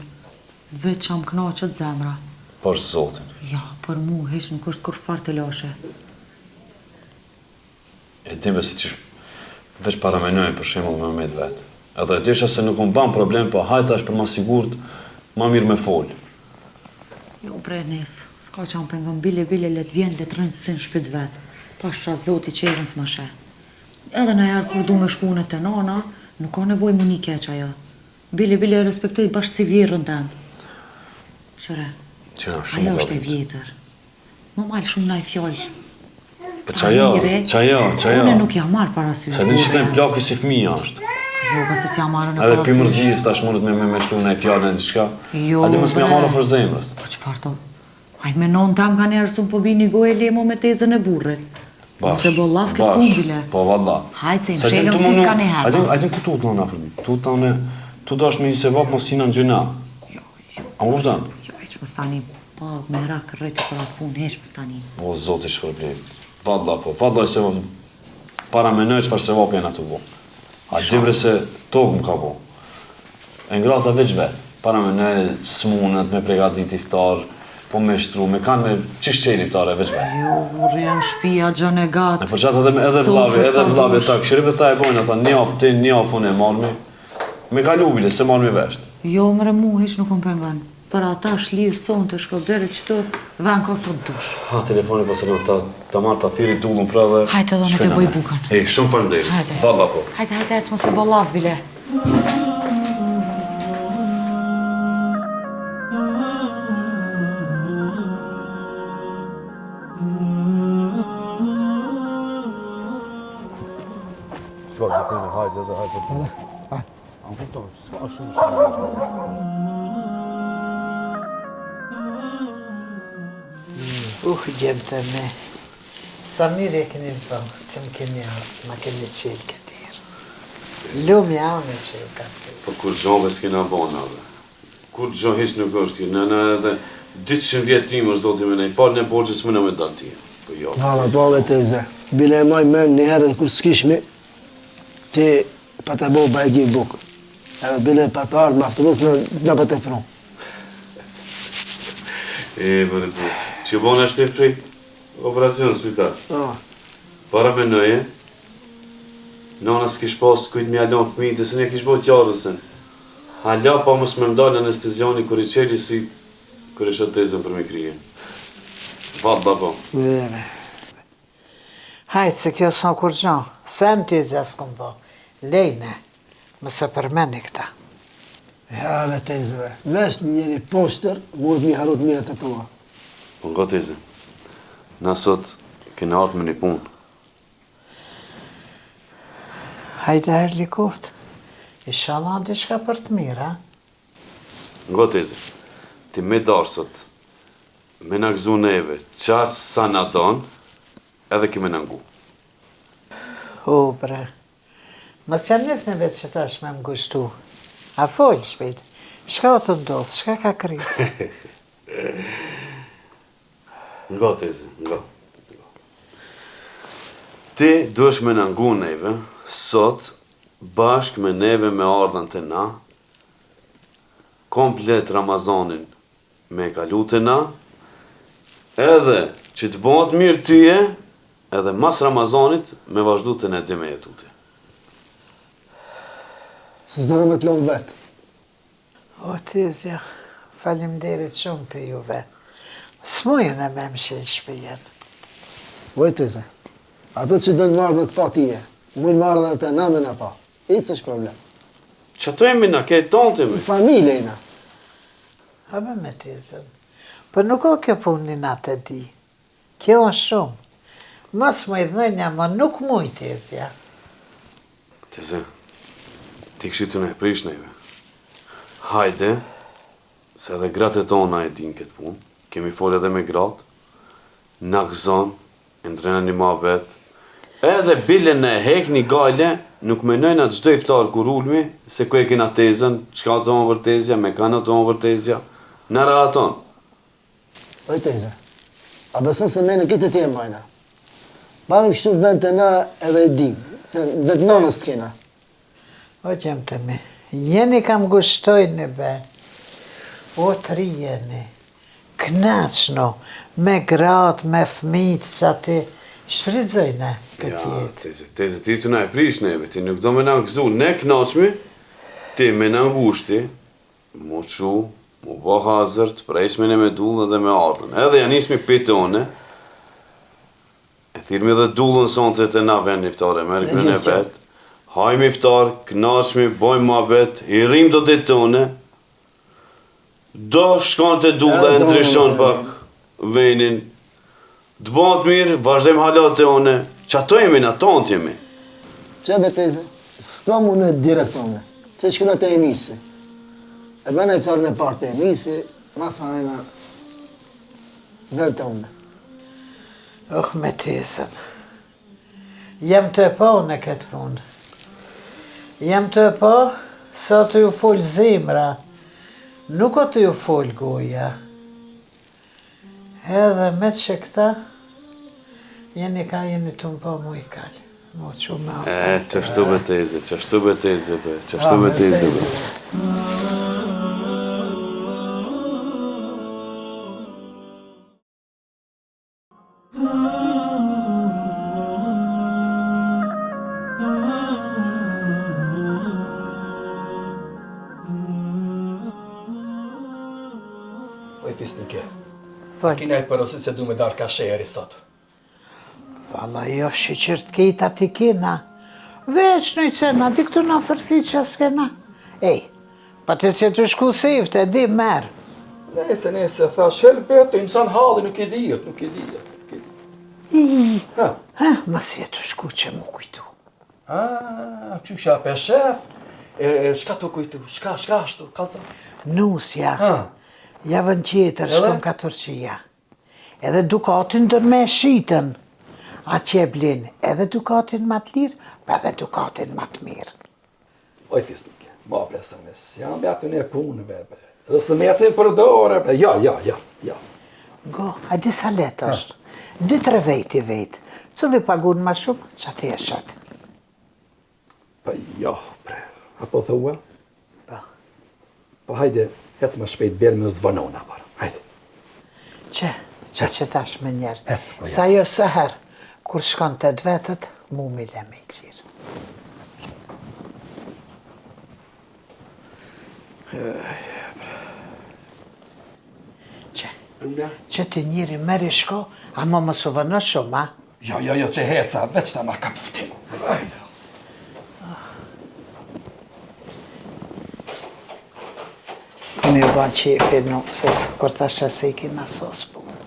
Veç ça më kënaqet zemra. Për zotin. Ja, për mu hiç nuk është kurrfarë telashe. E dim be se qysh veç paramenoj për shembull me met vet. Edhe e disha se nuk më ban problem, po hajt tash për ma sigurt, ma mirë me fol. Jo bre nis, s'ka ça më pengon bile bile le të vjen le të rrin si në shpi të vet. Pasha zoti çehrën s'ma sheh. Edhe najherë kur du me shku unë te nana, nuk ka nevojë mu ni keq ajo. Bile bile e respektoj bash si vjehrrën tem. Qyre. Qyre, shumë Ajo është e vjetër. Normal shumë naj fjalë. Po qajo, qajo, qajo. Unë nuk ja marr parasysh. Se din që të plaki si fëmijë është. Jo, pa se s'ja marrë në parasysh. Edhe pi mërzisë tash mundet me me me shkru naj fjalë në diçka. Jo. Atë mos më ja marrë për zemrës. Po çfarë to? Ai me non tam ka njerëz unë po bi një gojë lemo me tezën e burrit. Bash. Mos e bo llaf këtë punë bile. Po valla. Hajt se i mshelëm sytë ka një herë. A din, a din ku tut nona për ditë? Tut nona, tu dash me një sevap mos hina në gjynah. Jo, jo. A më kupton? Jo, hiç mos tani. Pa merak rritë për atë punë, hiç mos tani. O zoti shpërbleftë. Valla po, valla se para menoj çfarë sevap janë ato bo. A di bre se tokë më ka bo. E ngrata veç vet. Para menoj s'munët me pregatit iftar, po me shtru, me kanë me qysh qel iftare veç vet. Jo, burri janë shpia gjën e gatë. E për qatë edhe, edhe vllavi, edhe vllavi, ta këshyri për ta e bojnë, ata një javë ti, një javë unë e marrmi. Me kalu bile, se marrmi vesht. Jo, mre mu, hiç nuk më pengon. Për ata është lirë sonte shko bere qëtu ven ka sa dush. Ha telefoni po se ta ta marr ta thirri Dullën pra dhe Hajde edhe unë të bëj bukën. Ej, shumë faleminderit. Hajde. Valla po. Hajde, hajde, ec mos e bo llaf bile. Shko, hajde, hajde, hajde. Hajde. A më kupton, s'ka shumë shumë. Uh, djemtë e mi, sa mirë e keni bë, që më keni ardhë, ma keni qelë këtë derë. Lumja unë që ju kam të. Po kurgjo be s'kena bo na be. Kurgjo hiç nuk është, në në edhe 200 vjet ti më zoti me ne i falë, ne borxhe s'muna me dalë ti. Po jo. Valla, po ve teze. Bile e maj men një herë kur s'kishmi, ti Pa të bo bajgi bukë. Edhe bile pa të ardhë me autobus në, në pa të pru. E, bëre po. Që bona është e frik operacion në spital. Po. Para menoje, nona s'kish pas kujt me ja lon fëmijët e se ne kish bo qarën Hala pa mos me m'dal anestezioni kur i qeli sytë kur e shoh tezën përmi krye. Valla po. Vere. Hajt se kjo s'o kurgjo, sen tezja s'kom bo, lejne, mos e përmeni këta. Ja ve teze ve, veç një njeri poshtër, mundet mi harru të mirat e tua. Po ngo teze, na sot kena ardhë me një punë. Hajde hajrli koftë, ishalla diçka për të mirë, a? Ngo teze, ti me dashtë sot, me na gëzu neve, qaq sa na don, edhe ki me na ngu. O bre, mos ja nisni veç qetash me m'gushtu, a fol shpejt, shka o tu ndodhë, shka ka krizë? Ngo teze, ngo. Ti duhesh me na ngu neve, sot, bashkë me neve me ardhën te na, komplet Ramazanin me e kalu te na, edhe që të bëhet mirë tyje, edhe mas Ramazanit me vazhdu te ne dhe me jetu ti. Se s'dojmë me të lënë vetë. O tezja, faleminderit shumë për juve. S'mujën e me mshel shpijën. Oj teze, ato që dojnë me ardhë me të pa tije, mujnë me ardhë edhe te na me na pa. Hiç s'është problem. Qato jemi na, ke tonë jemi. Familje jena. A be me tezën. Po nuk o kjo punë një natë e di. Kjo është shumë. Mos më idhnojnë ama nuk muj tezja. Teze, ti kështu tu na e prish neve. Hajde, se edhe gratë e tona e dinë këtë punë, kemi folë edhe me gratë, na gëzon, E ndrrojna një muhabet. Edhe bile ne hek një gajle, nuk menojna çdo iftar kur ulmi, se ku e kena tezën, çka o tu hongër tezja, me kan o tu hongër tezja, na rahaton. Oj teze, a beson se menen këtë ti e mbajna? Bajmë kështu vend te na edhe e dimë, se vetë nanës të kena. O djemtë e mi, jeni ka m'gushtojni be, o të ri jeni, knaqnu, me gratë, me fëmijtë, sa ti, shfrytëzojne këtë Ja, jetë. teze, teze, ti tu na e prish neve, ti nuk do me na gëzu, ne knaqmi, ti me na ngushti, mu çu, mu bo hazër, të presmi ne me Dullën dhe me ardhën. Edhe ja nismi pi tone, E thirrmi edhe Dullën sonte te na vjen n'iftare merr grun e vet, hajmë iftar, kënaqemi, bojmë muhabet, i rrim do ditë tone. Do shkon te Dulla e ndryshon pak venin. Të bëhet mirë, vazhdojmë hala te une. Qato jemi na, tonët jemi. Qe be teze, s'thom unë direkt unë. Qe shkona te Enisi. E bëna iftarin e parë te Enisi, masanena vel te unë. Oh, me tezën. Jam tu e pa unë këtë punë. Jam tu e pa se o tu ju fol zemra, nuk o tu ju fol goja. Edhe me që këta, jeni ka jeni tu më pa mu i kal. Mu që me E, qashtu be teze, qashtu be teze be, qashtu be teze be. Oj fisnike. Fal. Kina i porosit se du me dalë ka shehri sot. Valla jo, shyqyr të kejta ti kena. Veç në i cena, di këtu në afërsi që s'kena. Ej, pa të që të shku sefte, di merë. Nese, nese, thash, helbete, insan halli nuk i dihet, nuk i dihet, nuk i dihet. I, Ha, ha, mos je tu shku që mu kujtu. a, që kësha pe shef, e, e, shka të kujtu, shka, shka ashtu, kallzo. Nusja, Ha, javën tjetër shkon ka Turqia. Edhe dukatin do me shitën. A që e blin edhe dukatin ma të lirë, pa edhe dukatin ma të mirë. oj fisnike, ma presë me, s'jam be aty në punë, be, be. Edhe s'të me ecin për dore, be, jo, jo, jo, jo. Go, a di sa letë është. Dy tre vejt i vejt. Cili pagun ma shumë, që ati e shet. Pa jo, pre, a po thua? Po. Po hajde, hec më shpejt bjerë me zvonona, para, hajde. Që, që që tash me njerë. Hec, po ja. Sa jo së herë, kur shkon të vetët, mu mi le me i këqyrë. Që, Bruna? që ti njeri merri shko, ama mos u vono shumë, a? Jo, jo, jo, që heca, veç ta marr kaputin. Hajde. Po më u ba qefi nusës, kur ta sheh se i kena sos punë.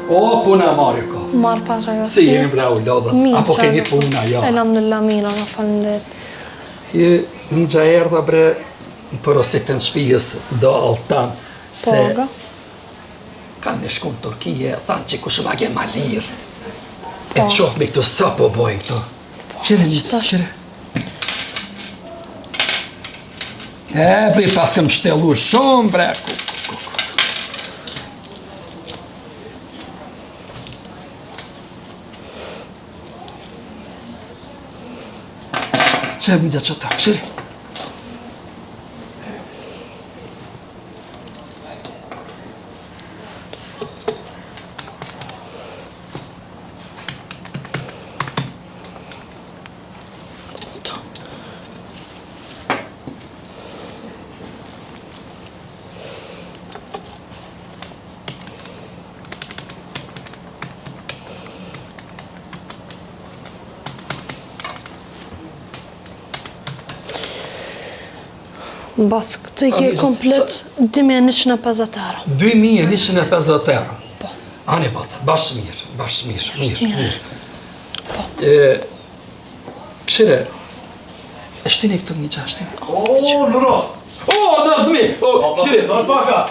O, puna marrë ko. Marrë pasha ka Si jeni bre u lodhët? Mirë, Apo keni qa- puna, jo? Elhamdulillah, mirë, Allah, faleminderit. Je, një gja erdha bre në porositën shpijës do altan se Po, ga. kanë me shku në Turkije, thanë që kush ma ke ma lirë. E Po. të shoh me këto sa po bojnë këto. Qyre një qëtash. qyre. E, bre, pas këm shtellu shumë, bre. Ku, ku, ku, ku. Qe, mija që ta, qyre. Bac, këtu i ke A, mirë, komplet 2150 euro. 2150 euro. Po. Ani po, bash mirë, bash mirë, mirë, mirë. Po. E, këshire, e shtini këtu një qa, shtini. O, Nuro! O, Nazmi! O, këshire! Qyre. Dal paka.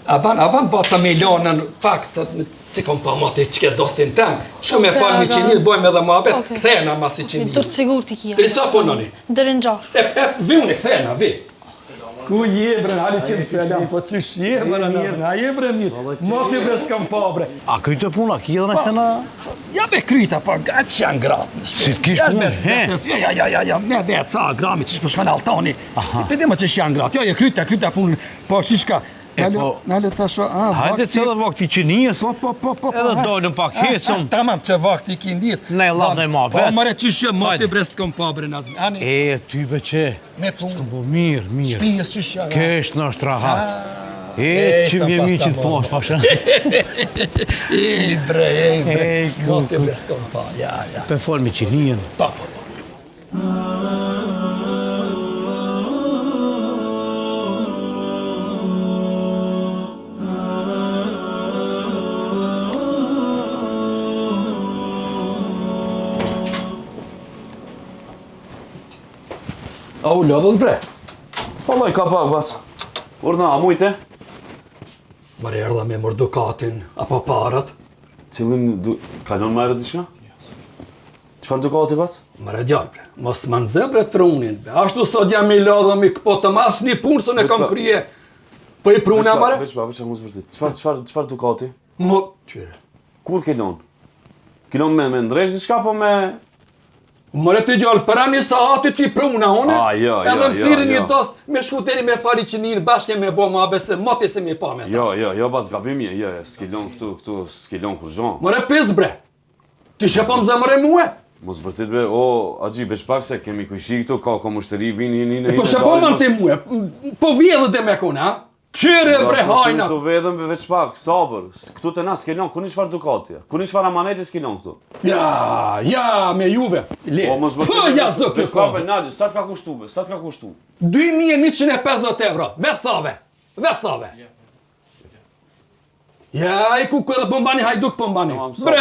A ban, a ban baca me lonën pak sot me si kom pa mati që ke dostin tem. Shko me Okej, falë mi aga. qinir, bojmë edhe muhabet, Okej. kthehena mas i qinir. Dur të sigurt i kia. Deri sa punoni? Deri në gjash. E, e, vi unë, kthehena, vi. Ku je bre, alejkum selam, po qysh je bre, a je bre mirë, moti bre s'kam pa bre. A krytë puna, ki edhe në këna? Ja be kryta, po gatë që janë gratë në shpi. Si t'kish Ja, punë, me- he? Ja, ja, ja, ja, ja, me vetë, sa grami që shpo shkon altani. Ti pe më që janë gratë, ja, ja, kryta, kryta punë, po shishka. E, Nalo, po- nalo tash, a, Hajde vakti- që edhe vakti i qinijës. Po, po, po, po. Edhe po, dolëm pak ha, hecëm. ha, Tamam, që vakti i kindis. Ne llaf, ne ma Po, vet. mëre qysh jo, moti Hajde. bre s'kom pa bre nazmi. Ani, E, ty be që? me punë. Po mirë, mirë. Shpijës qysh janë. Kesh në është rahat. Ah, E, e, që sa mje pas mi ta që të morë. posh, pasha. Ej, bre, ej, bre. Ej, ku, Moti ku. bre s'kom pa, ja, ja. Pe fol me qinijën. Po, po, po. A u lodhët bre? Vallaj ka pak bac. Urdhna, a mujte? Mëre erdha me mor dukatin, apo parat. Cilin du... Ka lënë më herët diçka? Çfarë dukati bac? Mëre djalë bre, mos më nxe bre trunin, bre. Ashtu sot jam i lodhëm i këpotëm as një punë s'un e kam Veç pa- krye. Po i pruna Veç pa- mëre? Veç pa, veç pa, mos vërtet. Çfarë çfarë çfarë dukati? Mo, qyre. Kur ke lënë? Ke lënë me me ndresh diçka apo me Mëre ti djalë, para një sahati ti pruna une, A, jo, jo, edhe më jo, thirri një jo. dost me shku deri me fali qinin bashkë me bo ma bese, moti se mi pa me ta. Jo, jo, jo, bac gabim je, jo, jo, s'ke lënë këtu, këtu, s'ke lënë kurrgjë. Mëre pis bre, ti shë po më zemëre mue, Mos vërtet be, o, axhi, veç pak se kemi kujshi këtu, ka ka mushteri, vinë, hinë, hinë, po shë po më ti mue, po vjedhë dhe me kona, a? Qyre bre hajna, Këtu vedhëm veç pak, sabër. S- Këtu të na s'ke lënë, ku një çfarë dukati, ku një çfarë amaneti s'ke lënë këtu. ja, ja, me juve, le, Po mos vërtet. po ja zë kjo Veç pak, ka. be, nal, sa të ka kushtu be, sa të ka kushtu? 2150 euro, vetë thave, vetë thave. Ja, i ku ku edhe po mbani hajduk po mbani. Tamam, sa. Bre,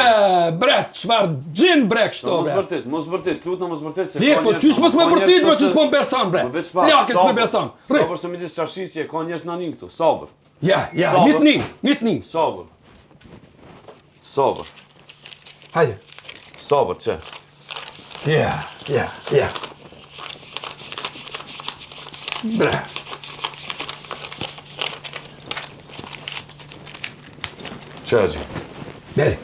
bre, çfarë gjin bre kështu Mos bre. vërtet, mos vërtet, lutna mos vërtet se Le, ka po njerëz- qysh mos me ka vërtet, njerëz po këtu qysh se- po më beson bre. Po veç pak. Plakës më sabër. beson. Rri. Sabër se midis çarshisje ka njerëz në nin këtu, sabër. Ja, ja, Sabër. një të një, një të një. Sabër. Sabër. Hajde. Sabër, që? Ja, ja, ja. Bre. Që, axhi? Beri.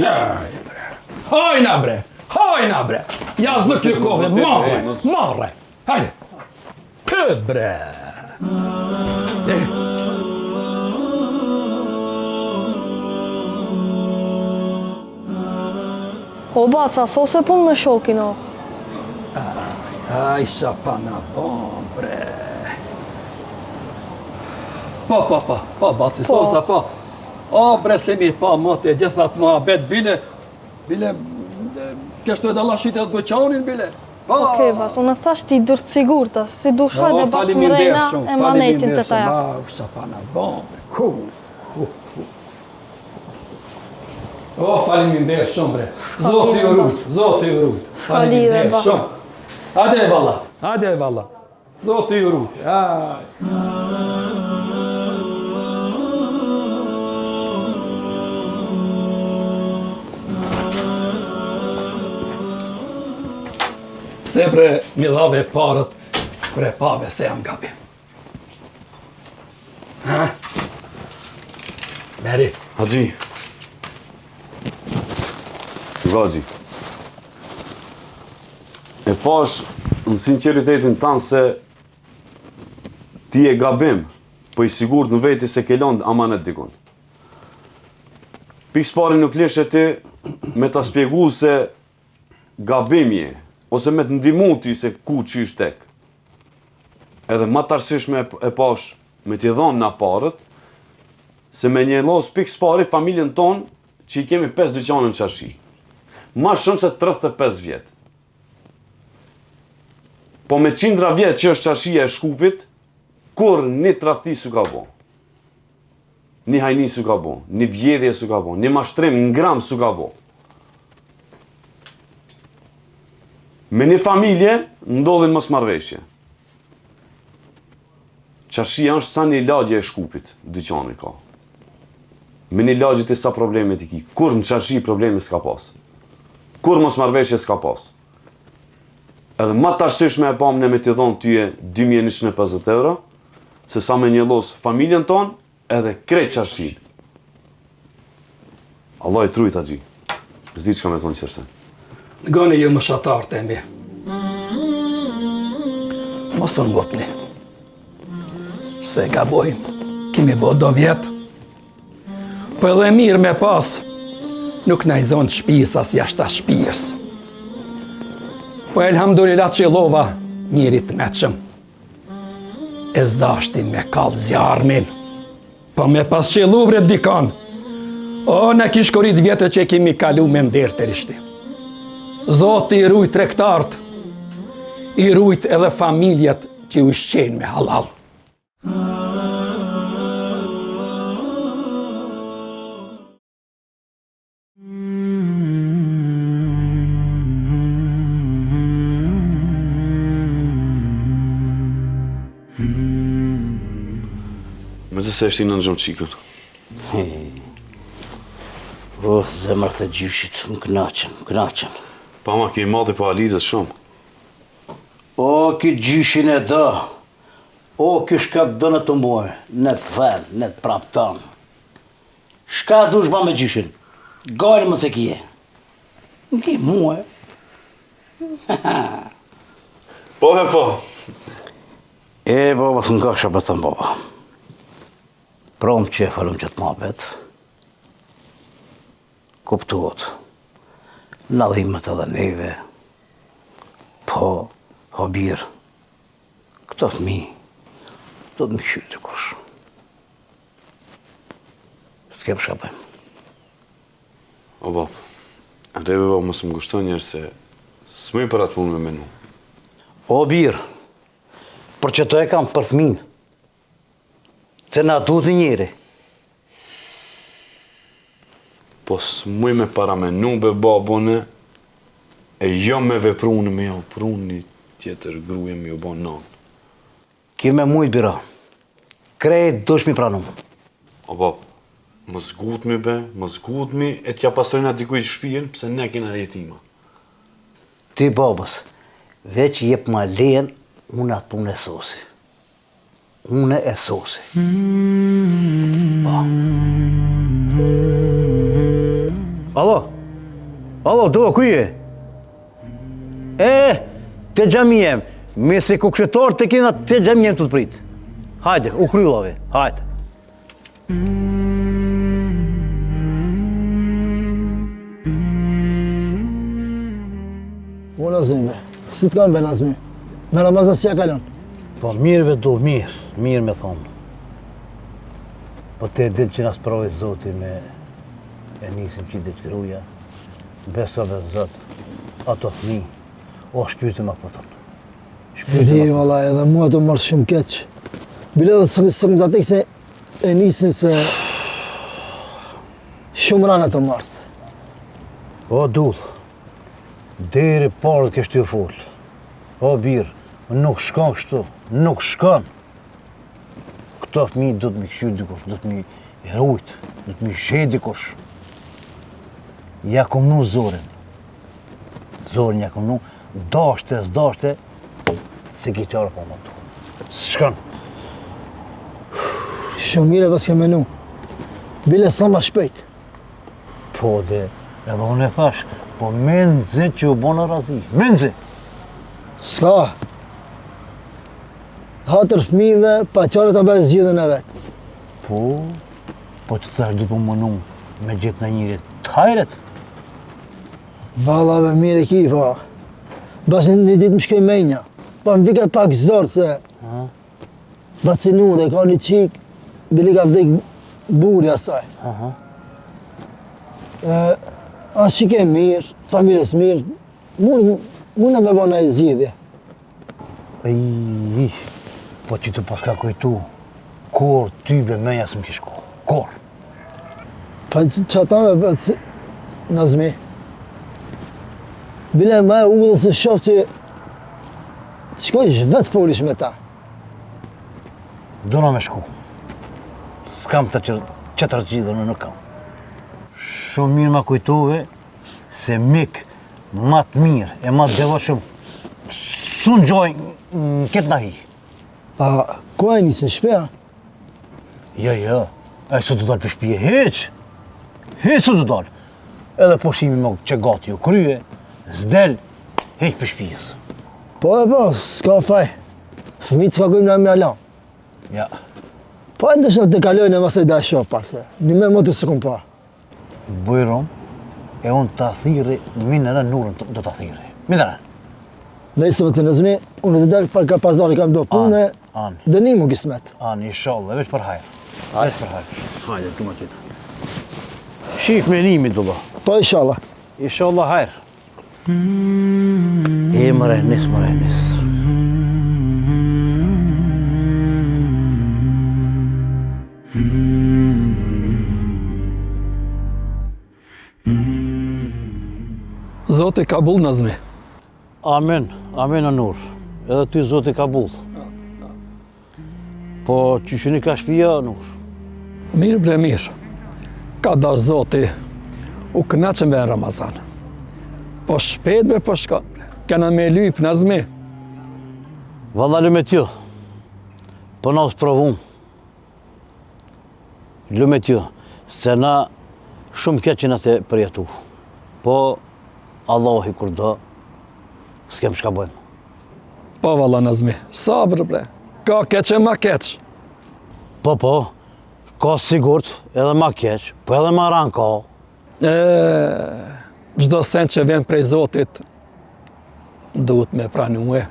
Ja, ja, bre. Hajna bre. Hajna bre. Ja zë kjo kohë, Mos vërtet, marre, ej, mos- marre. Hajde. Pë bre. E. O baca, so se punë me shokin o. Aj, sa pa na bon, bre. Po, po, po, po, baci, Po. sosa, po. O, bre, se mi pa, mote, gjitha të muhabet, bile, bile, e, kështu e dallashit edhe duqanin, bile. Po. Okej, bac, unë thash ti dur të sigurta, si dush hajde bac më rejna e manetin të ta jap. Ma, sa pa na bon, bre, ku, ku, ku. O, faleminderit shumë, bre. Zoti ju lidhje, rujt, Zoti ju rujt. S'ka lidhje, Faleminderit bac. shumë. Hajde valla, hajde valla. Zoti ju rujt. Aj. Pse bre mi dhave parët, bre pave se jam gabim. Ha? Meri, Haxhi. Gaxhi. E pash në sinqeritetin tanë se ti e gabim, po i sigurt në veti se ke lënë amanet dikun. Pikë s'pari nuk leshe ti me ta spjegu se gabim je, ose me të ndihmu ti se ku qysh tek. Edhe ma të arsyeshme e, e pash me t'i dhonë na parët, se me një los pikë s'pari familjen tonë që i kemi 5 dyqane në çarshi. Ma shumë se 35 vjet. Po me qindra vjet që është çarshia e Shkupit, kur një tradhti s'u ka bo. Një hajni s'u ka bo, një vjedhje s'u ka bo, një mashtrim në gram s'u ka bo. Me një familje ndodhin mosmarrveshje. Çarshia është sa një lagje e Shkupit, dyqane ka. Me një lagje ti sa probleme ti ki. Kurrë në çarshi probleme s'ka pas. Kurrë mosmarrëveshje s'ka pas. Edhe ma të arsyeshme e pamë ne me t'i dhonë tyje 2150 euro, se sa me njollos familjen tonë edhe krejt çarshinë. Allahu t'rujt haxhi. S'di çka me thonë qërsen. Ngoni ju moshatarët e mi. Mos u ngutni. Se gabojmë. Kemi bo do vjet. Po edhe mirë me pas. Nuk na i zonë shpijës as jashta shpijës. Po elhamdulillah qëllova njeri të meçëm. E s'dashti me kall zjarmin. Po me pas qëllu bre dikon. O, na kish korit vjetët që kemi kalu me nder të rishti. Zoti i rujt tregtarët, i rujt edhe familjet që ushqejnë me hallall. Me se e shtinë në gjumë çikën. Oh, zemrat e gjyshit, më knaqën, më knaqën. Pa ma ki i madhi po halitet shumë. O, ki gjyshin e do. O, ki shka të do në të mbuë, në të dhen, në të prapton. Shka dush ba me gjyshin? Gajle mos e kije. Më ki mue. Po be po. E baba s'më ka shë për të baba. Prom që e falëm që të mabet. Kuptohet. Na dhimet edhe neve. Po, o bir. Këto fëmi, do të më kqyrë dikush. S'kem çka bëjmë. O bab, atë e bab, mos më ngushto njëherë se s'muj për atë punë me menu. O bir, për qëto e kam për fëmin, se na duhet një njeri. Po s'muj me paramenu be bab une, e jo me vepru unë me jau pru një tjetër gruje me ju bo nanë. Ki me mujt biro. Krejt dush mi pranu. O bab, mos ngutmi be, mos ngutmi e t'ja pastrojna dikujt shpijën pse ne kena jetima. Ti babës, veç jepma lejen, unë atë punë e sosi. Unë e sosi. Po. Alo? Alo, do, ku je? E, te xhamia, me se kukshetor të kena te xhamia të të prit. Hajde, u kryllave, hajde. O Nazmi, si të kanë be Nazmi? Me Ramazan si ja kalon? Po mirë be do, mirë, mirë me thonë. Po te din që na sprovoi Zoti me e nisin që i gruja. Beso be Zot, ato fëmi, o shpirti ma këputën. Shpirti ma valla, edhe mua të marrë shumë keq. Bile dhe së së më se e nisin se shumë rana të marrë. O dull, deri parë kështu ju folë. O bir, nuk shkon kështu, nuk shkon. Këto fëmi do të m'i kqyrë dikush, do të m'i rujt, do të m'i sheh dikush. Ja kom vnu zorin. Zorin ja kom vnu, dashte, s'dashte, s'e ki qare po më të. S'shkon. Shumë mirë e paske menu. Bile sa ma shpejt. Po dhe, edhe unë e thash, po menzi që u bona razi, menzi! S'ka. Hatër fëmijëve, pa qare ta bëjë zgjidhjen e vet. Po, po që të thash du të më me gjithë në njëri të hajret. Valla be mirë e ki, po. Bas një, një ditë më shkoi menja. Po më vike pak zor se... Baci Nuri, ka një çikë, bile ka vdek burri asaj. Aha. E, asht çikë e mirë, familjes mirë, mund, mund me bo një zgjidhje. Ej, po që të paska kujtu, kur ty be menja s'më kish shku, kur? Pa që ata me pa që Nazmi. Bile ma e udhë se shof që të shkojsh vetë folish me ta. Duna me shku. S'kam të që qetër zgjidhje, unë nuk kam. Shumë mirë ma kujtove se mik ma të mirë e ma të devotshëm s'un gjoj në këtë nahi. A, ku e nisë, në shpi a? Jo, jo, e s'u të dalë prej shpije, hiq! Hiq s'u të dalë! Edhe pushimi më që gati u krye, s'del, hiq prej shpijës. Po e po, s'ka faj. Fëmijët s'ka gojmë në me ala. Ja. Po e ndoshta të kalojnë e masaj da shoh pak se. Një me motë s'e kom pa. Bujrum, e unë ta thirri, minërën Nurën do ta thirri. Minërën. Nëjse më të Nazmi, unë të dalë pak ka pazari kam do punë, dënimu kismet. Anë, inshallah, veç për hajr. Veç për hajr. Hajde, tu më tjetë. Shif me nimi, të do. Po, inshallah. Inshallah, hajr. E mëre, nis, mëre, nis. Zoti kabull Nazmi. Amin, amin o Nur. Edhe ty Zoti kabull. Po, qysh jeni ka shpia, Nur? Mirë bre mirë. Ka dash Zoti, u kënaqëm me Ramazan. Po shpejt bre po shkon. Kena me lyp Nazmi. Valla lumet ju. Po na u sprovum. Lumet ju, se na shumë keq jena tu përjetu. Po, Allahi kur do, s'kem çka bëjmë. Po valla Nazmi, sabër bre, ka keq e ma keq. Po, po, ka sigurt edhe ma keq, po edhe ma ranë ka. E, çdo sen që vjen prej Zotit, duhet me pranue.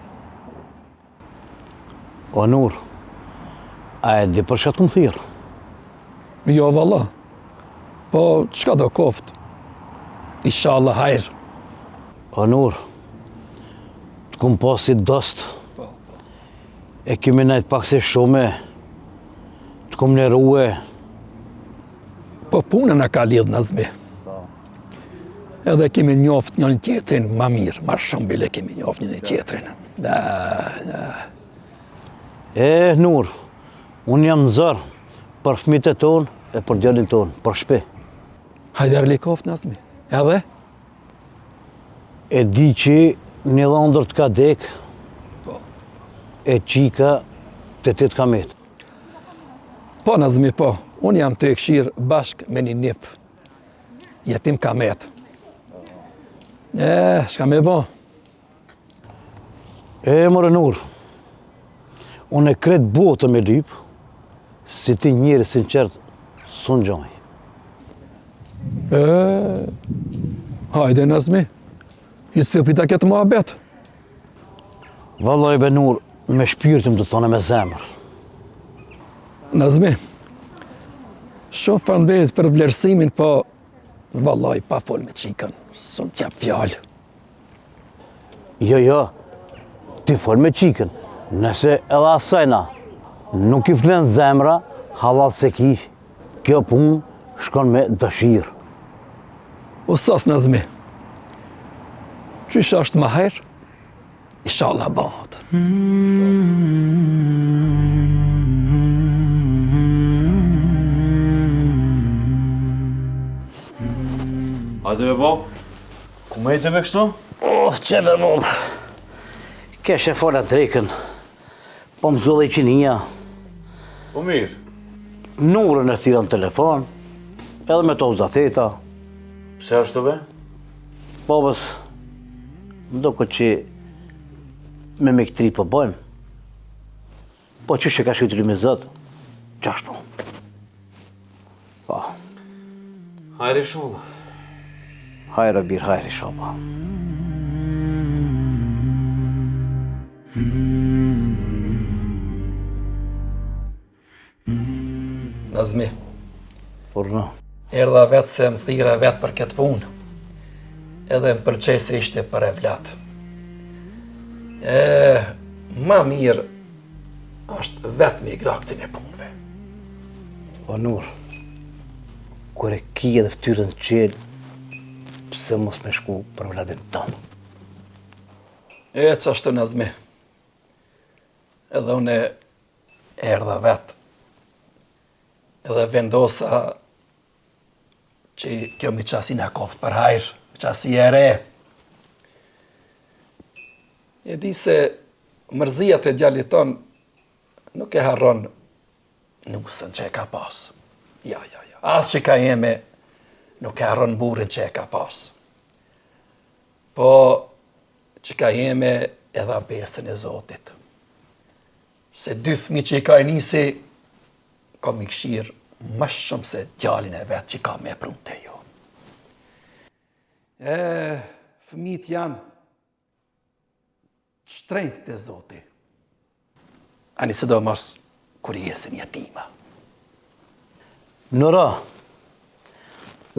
O Nur, a e di për çka të kom thirrë? Jo, valla. Po, çka do koftë? Ishalla, hajr. O Nur, të kom pas si dost. Po, po. E kemi nejtë pak si shumë, të kom nderue. Po, puna na ka lidhë, Nazmi. Po. Edhe kemi njoft njëri tjetrin ma mirë, ma shumë bile kemi njoft njëri tjetrin. Da, da. E, Nur, unë jam në zor për fëmijët e tonë e për djalin tonë, për shpi. Hajderli koftë, Nazmi. Edhe? E di që një dhondër të ka dek, po. e qika të ti të ka metë. Po, Nazmi, po, unë jam tu e kqyrë bashkë me një nip. Jetim ka met. E, çka me bo? E, more Nur, unë e krejt botën me lyp, si ti njeri sinqert, s'un gjoj. E, hajde, Nazmi, hiç s'e prita këtë muhabet. Vallaj be Nur, me shpirt jam tu thonë me zemër. Nazmi, shumë faleminderit për vlerësimin, po vallaj pa fol me çikën, s'un t'jap fjalë. Jo, jo, ti fol me çikën, nëse edhe asajna nuk i flen zemra, hallall s'e ki, kjo punë shkon me dëshirë. U sos Nazmi, qysh është ma hajr? Inshallah bëhet. Hajde be bab, ku mete be kështu? Oh, qe be bab. Kesh e fola drekën. Po më zu dhe iqinia. Po mirë. Nurën e thirra në telefon, edhe me to u zateta. Pse ashtu be? Babës, më doket që me me këtri po bëjmë. Po qysh e ka shkujtë lumi Zot, qashtu. Po. Hajr ishalla. Hajr o bir, hajr ishalla. Nazmi. Urdhno. Erdha vetë se më thirre vetë për këtë punë. Edhe më pëlqej se ishte për evlat. E, ma mirë është vetë me i grah këtyne punëve. O Nur, kur e ki edhe ftyrën çelë, pse mos me shku për evladin tonë? E, qashtu Nazmi. Edhe unë erdha vetë. Edhe vendosa që kjo miqasi na koftë për hajr, miqasi e re. E di se mërzia te djalit ton nuk e harron nusën që e ka pas. Ja, ja, ja. As çika jeme nuk e harron burrin që e ka pas. Po, çika jeme e dha besën e Zotit. Se dy fëmi që i ka Enisi, ka m'i kqyrë më shumë se djalin e vet që ka me pru te ju. E, fëmijët janë shtrenjtë te Zoti. Ani sidomos kur jesin jetima. Nuro,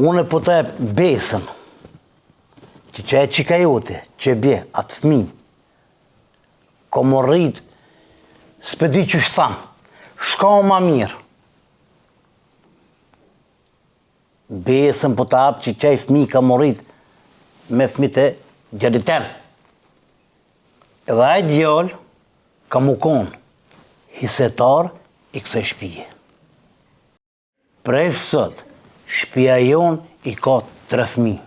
unë po të jap besën, që që e çika jote, që bje, atë fëmi, Ka m'u rrit, s'pe di qysh tham, shka o ma mirë. Besën po ta jap që qaj fmi ka m'u rrit me fmit e djalit tem. Edhe ai djalë ka m'u konë hisetar i kësaj shpije. Prej sot, shpia jonë i ka tre fëmijë.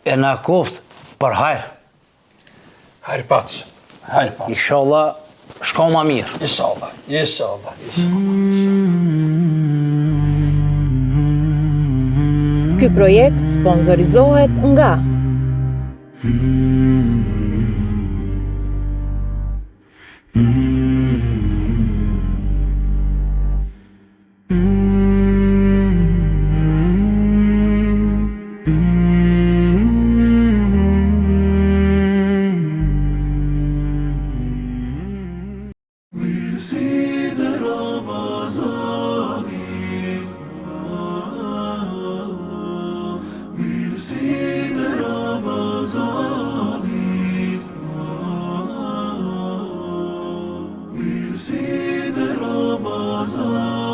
E na koftë për hajr. Hajr paç. Hajr paç. Inshallah, shko ma mirë. Inshallah, inshallah, inshallah. Ky projekt sponsorizohet nga Mirësitë e Ramazanit.